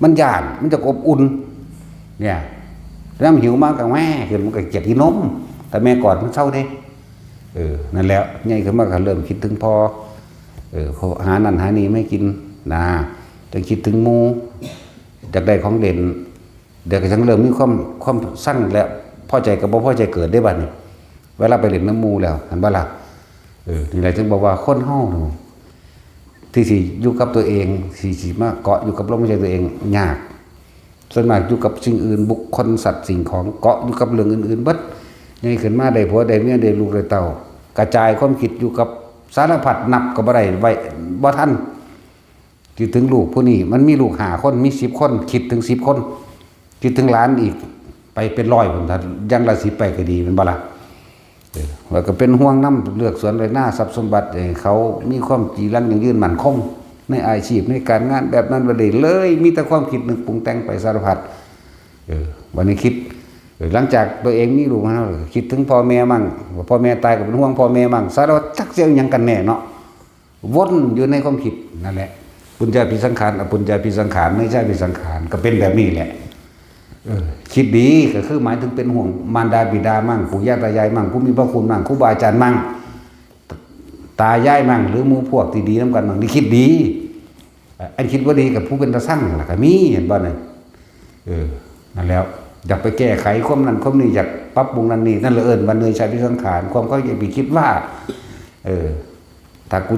มันย้าน มันอยากอบอุ่น เนี่ย แล้วมันหิวมากก็แว่ขึ้น มันก็อยากกินนม แต่แม่กอดมันเซาเด้ เออ นั่นแหละ ใหญ่ขึ้นมาก็เริ่มคิดถึงพ่อ เออ พ่อหานั่นหานี่มาให้กิน นะ จั่งคิดถึงหมู่ อยากได้ของเล่น เดี๋ยวก็จั่งเริ่มมีความ ความซังและพอใจกับบ่พอใจเกิดได้บัดนี้ เวลาไปเล่นนำหมู่แล้ว หันบ่ล่ะ เออ นี่แหละจึงบอกว่าคนเฮานี่ ที่สิอยู่กับตัวเอง ที่สิมาเกาะอยู่กับลมหายใจตัวเอง ยาก ส่วนมากอยู่กับสิ่งอื่น บุคคล สัตว์ สิ่งของ เกาะอยู่กับเรื่องอื่นๆเบิด ใหญ่ขึ้นมาได้ผัวได้เมียได้ลูกได้เต้า กระจายความคิดอยู่กับสารพัด นับก็บ่ได้ ไว้บ่ทัน คิดถึงลูกผู้นี้ มันมีลูกห้าคน มีสิบคน คิดถึงสิบคน คิดถึงหลานอีก ไปเป็นร้อยพุ้น ถ้าอย่างละสิบไปก็ดี แม่นบ่ล่ะ เออ แล้วก็เป็นห่วงนำเรื่องสวนไร่นาทรัพย์สมบัติ ให้เขามีความจีรังยั่งยืนมั่นคง ในอาชีพ ในการงานแบบนั้นบ่ได้เลย มีแต่ความคิดนึกปรุงแต่งไปสารพัด เออ บัดนี้คิด เออ หลังจากตัวเองมีลูกมาแล้ว คิดถึงพ่อแม่มั่ง ว่าพ่อแม่ตายก็เป็นห่วงพ่อแม่มั่ง สารพัด จักสิเอาหยังกันแน่เนาะ วนอยู่ในความคิดนั่นแหละ ปุญญาภิสังขาร อปุญญาภิสังขาร เนชาภิสังขาร ก็เป็นแบบนี้แหละ เออ คิดดีก็คือหมายถึงเป็นห่วงมารดาบิดามั่ง ปู่ย่าตายายมั่ง ผู้มีพระคุณมั่ง ครูบาอาจารย์มั่ง ตายายมั่ง หรือหมู่พวกที่ดีนำกันมั่ง นี่คิดดี อันคิดบ่ดีกับผู้เป็นตาซังล่ะก็มี เห็นบ่นั่น เออ นั่นแหล้ว อยากไปแก้ไขความนั้นความนี้ อยากปรับปรุงนั่นนี่ นั่นแหละเอิ้นว่าเนชาภิสังขาร ความเข้าใจผิดคิดว่า เออ ถ้ากู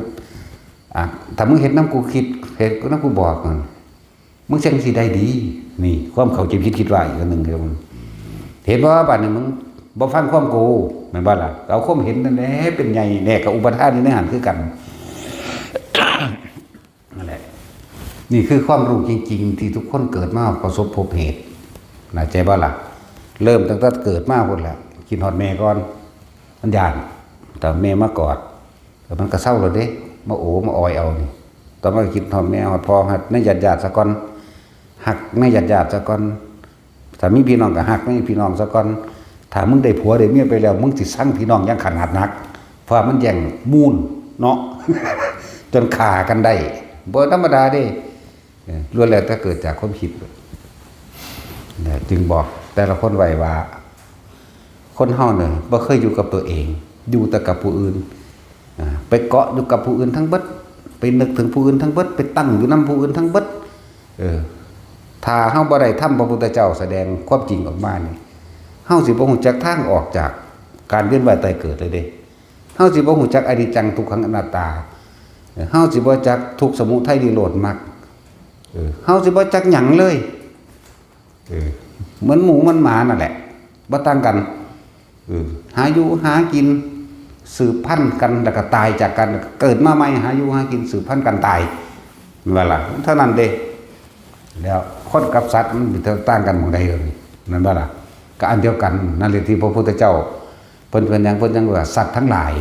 อ่ะ ถ้ามึงเฮ็ดนำกูคิด เฮ็ดนำกูบอกนั่น มึงจั่งสิได้ดี นี่ ความเข้าใจผิดคิดว่าอีกอันหนึ่งครับ เห็นบ่ บัดนี้มึงบ่ฟังความกู แม่นบ่ล่ะ เอาความเห็นนั่นแหละเป็นใหญ่ แน่ก็อุปาทานอยู่ในหั้นคือกัน นั่นแหละ นี่คือความรู้จริงๆที่ทุกคนเกิดมาประสบพบเหตุ เข้าใจบ่ล่ะ เริ่มตั้งแต่เกิดมาพุ้นแหละ คิดฮอดแม่ก่อน มันย้าน แต่แม่มากอด แต่มันก็เซาแล้วเด้ มาโอมาออยเอานี่ ต่อมาก็คิดฮอดแม่ฮอดพ่อ ฮักในญาติๆ ซะก่อน ฮักในญาติๆ ซะก่อน ถ้ามีพี่น้องก็ฮักในพี่น้องซะก่อน ถ้ามึงได้ผัวได้เมียไปแล้ว มึงสิซังพี่น้องอย่างขนาดนัก เพราะว่ามันแย่งมูลเนาะ จนฆ่ากันได้ บ่ธรรมดาเด้ เออ ล้วนแล้วแต่เกิดจากความคิด เนี่ย จึงบอกแต่ละคนไว้ว่า คนเฮาเนี่ยบ่เคยอยู่กับตัวเอง อยู่แต่กับผู้อื่น อ่า ไปเกาะอยู่กับผู้อื่นทั้งเบิด ไปนึกถึงผู้อื่นทั้งเบิด ไปตั้งอยู่นำผู้อื่นทั้งเบิด เออ ถ้าเฮาบ่ได้ธรรมพระพุทธเจ้าแสดงความจริงออกมานี่ เฮาสิบ่ฮู้จักทางออกจากการเวียนว่ายตายเกิดเลยเด้ เฮาสิบ่ฮู้จักอนิจจังทุกขังอนัตตา เออ เฮาสิบ่จักทุกข์สมุทัยนิโรธมรรค เออ เฮาสิบ่จักหยังเลย เออ เหมือนหมูเหมือนหมานั่นแหละ บ่ต่างกัน เออ หาอยู่หากิน สืบพันธุ์กัน แล้วก็ตายจากกัน เกิดมาใหม่ หาอยู่หากิน สืบพันธุ์กันตาย แม่นบ่ล่ะ เท่านั้นเด้ แล้วคนกับสัตว์มันสิต่างกันหม่องใดเด้อนี่ แม่นบ่ล่ะ ก็อันเดียวกัน นั่นแหละที่พระพุทธเจ้า เพิ่น เพิ่นหยัง เพิ่นหยังว่าสัตว์ทั้งหลาย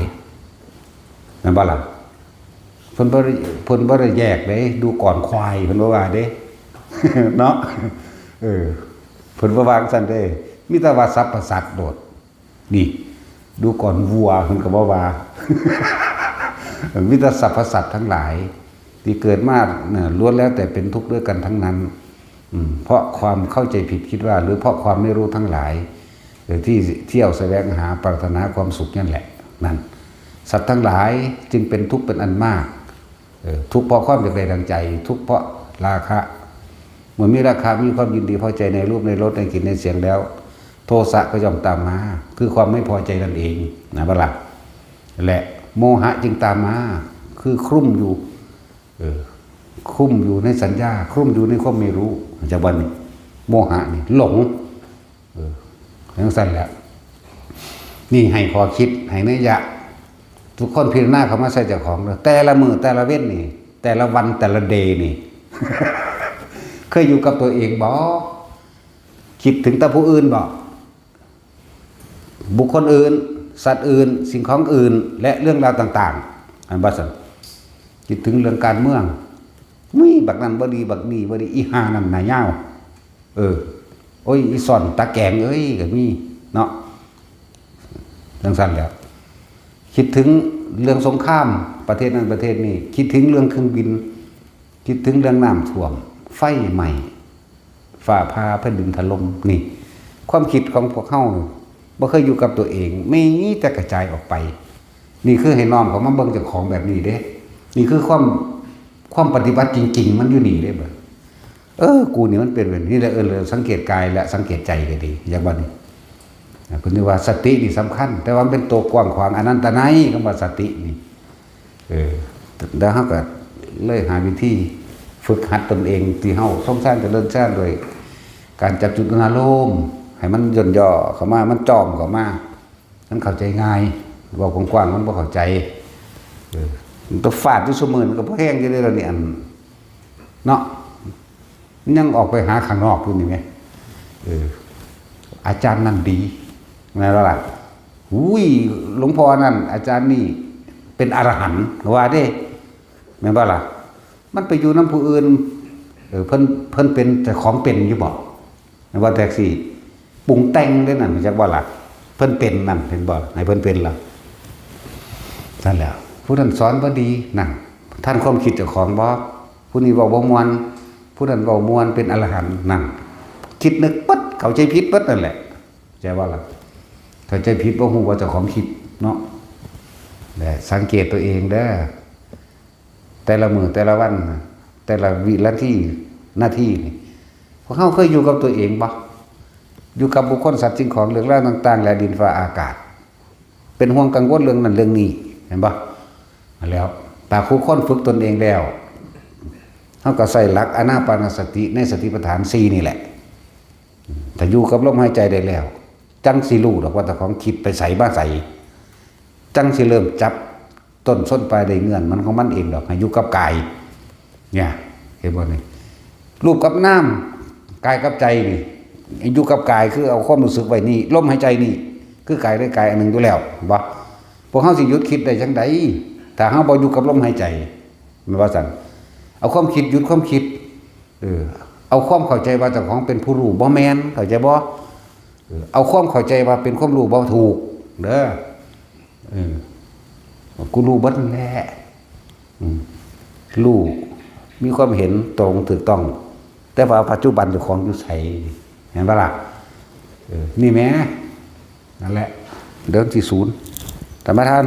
แม่นบ่ล่ะ เพิ่นบ่ได้ เพิ่นบ่ได้แยกเด้ ดูก่อนควาย เพิ่นบ่ว่าเด้ เนาะ เออ เพิ่นบ่ว่าจั่งซั้นเด้ มีแต่ว่าสรรพสัตว์โลด นี่ ดูก่อนวัว เพิ่นก็บ่ว่า มีแต่สรรพสัตว์ทั้งหลาย ที่เกิดมาน่ะ ล้วนแล้วแต่เป็นทุกข์ด้วยกันทั้งนั้น อืม เพราะความเข้าใจผิดคิดว่า หรือเพราะความไม่รู้ทั้งหลาย เออ ที่เที่ยวแสวงหาปรารถนาความสุขนั่นแหละ นั่น สัตว์ทั้งหลายจึงเป็นทุกข์เป็นอันมาก เออ ทุกข์เพราะความอยากได้ดังใจ ทุกข์เพราะราคะ เมื่อมีราคะ มีความยินดีพอใจในรูป ในรส ในกลิ่น ในเสียงแล้ว โทสะก็ย่อมตามมา คือความไม่พอใจนั่นเอง นะบ่ล่ะ และโมหะจึงตามมา คือคลุ้มอยู่ เออ คลุ้มอยู่ในสัญญา คลุ้มอยู่ในความไม่รู้ จากวันนี้ โมหะนี่หลง เออ จั่งซั้นแหละ นี่ให้ข้อคิด ให้นัยยะ ทุกคนพิจารณาเข้ามาใส่เจ้าของเด้อ แต่ละมื้อแต่ละเว็นนี่ แต่ละวันแต่ละเดย์นี่ เคยอยู่กับตัวเองบ่ คิดถึงแต่ผู้อื่นบ่ บุคคลอื่น สัตว์อื่น สิ่งของอื่น และเรื่องราวต่างๆ อันบ่ซั่น คิดถึงเรื่องการเมือง มีบักนั้นบ่ดี บักนี้บ่ดี อีห่านั่นหน้ายาว เออ โอ้ย อีซ่อนตาแกงเอ้ย ก็มีเนาะ จั่งซั้นแหล้ว คิดถึงเรื่องสงคราม ประเทศนั้นประเทศนี้ คิดถึงเรื่องเครื่องบิน คิดถึงเรื่องน้ำท่วม ไฟไหม้ ฟ้าผ่า แผ่นดินถล่ม นี่ ความคิดของพวกเฮานี่ บ่เคยอยู่กับตัวเอง มีแต่กระจายออกไป นี่คือให้น้อมเข้ามาเบิ่งเจ้าของแบบนี้เด้ นี่คือความ ความปฏิบัติจริงๆ มันอยู่นี่เด้บัด เออ กูนี่มันเป็นแบบนี้แหละ เออ สังเกตกายและสังเกตใจก็ดี อย่างบัดนี้ อ่า เพิ่นเรียกว่าสตินี่สำคัญ แต่ว่ามันเป็นตัวกว้างขวางอนันตนัย คำว่าสตินี่ เออ แล้วเฮาก็เลยหาวิธีฝึกหัดตนเอง ที่เฮาสมฌานเจริญฌาน โดยการจับจุดอารมณ์ ให้มันย่นย่อเข้ามา มันจ่อมเข้ามา มันเข้าใจง่าย เว้ากว้างๆ มันบ่เข้าใจ เออ มันต้องฟาดอยู่ซุมื้อ มันก็บ่แฮงอยู่เด้อ นี่ อัน เนาะ มันยังออกไปหาข้างนอกอยู่นี่ไง เออ อาจารย์นั่นดี แม่นบ่ล่ะ อุ้ย หลวงพ่อนั่น อาจารย์นี่ เป็นอรหันต์ ว่าเด้ แม่นบ่ล่ะ มันไปอยู่นำผู้อื่น เออ เพิ่น เพิ่นเป็นเจ้าของเป็นอยู่บ่ ว่าแต่สิปรุงแต่งเด้นั่น จักว่าล่ะ เพิ่นเป็นนั่น เห็นบ่ ให้เพิ่นเป็นล่ะ นั่นแหละ ผู้นั้นสอนบ่ดี นั่น ทันความคิดเจ้าของบ่ ผู้นี้เว้าบ่ม่วน ผู้นั้นเว้าม่วน เป็นอรหันต์ นั่น คิดนึกปั๊ด เข้าใจผิดปั๊ดนั่นแหละ ใจว่าล่ะ เข้าใจผิด บ่ฮู้ว่าเจ้าของคิดเนาะ และสังเกตตัวเองเด้อ แต่ละมื้อแต่ละวันน่ะ แต่ละวินาที นาทีนี่ พวกเฮาเคยอยู่กับตัวเองบ่ อยู่กับบุคคล สัตว์ สิ่งของ เรื่องราวต่างๆ และดินฟ้าอากาศ เป็นห่วงกังวลเรื่องนั้นเรื่องนี้ แม่นบ่ แล้ว ถ้าคู่คนฝึกตนเองแล้ว เฮาก็ใช้หลักอานาปานสติในสติปัฏฐานสี่นี่แหละ ถ้าอยู่กับลมหายใจได้แล้ว จั่งสิรู้ดอกว่าเจ้าของคิดไปไสมาไส จั่งสิเริ่มจับต้นชนปลายได้เงื่อนมันของมันเองดอก ให้อยู่กับกาย เนี่ย เห็นบ่นี่ รูปกับนาม กายกับใจนี่ อยู่กับกายคือเอาความรู้สึกไว้นี่ ลมหายใจนี่ คือกายได้กายอันหนึ่งอยู่แล้ว เห็นบ่ พวกเฮาสิหยุดคิดได้จั่งใด ถ้าเฮาบ่อยู่กับลมหายใจ แม่นว่าซั่น เอาความคิดหยุดความคิด เออ เอาความเข้าใจว่าเจ้าของเป็นผู้รู้ บ่แม่น เข้าใจบ่ เออ เอาความเข้าใจว่าเป็นความรู้บ่ถูก เด้อ เออ กูรู้เบิดนั่นแหละ อืม รู้ มีความเห็นตรงถูกต้อง แต่ว่าปัจจุบันเจ้าของอยู่ไส เห็นบ่ล่ะ เออ นี่แหม นั่นแหละ เรื่องที่ศูนย์ ท่านประธาน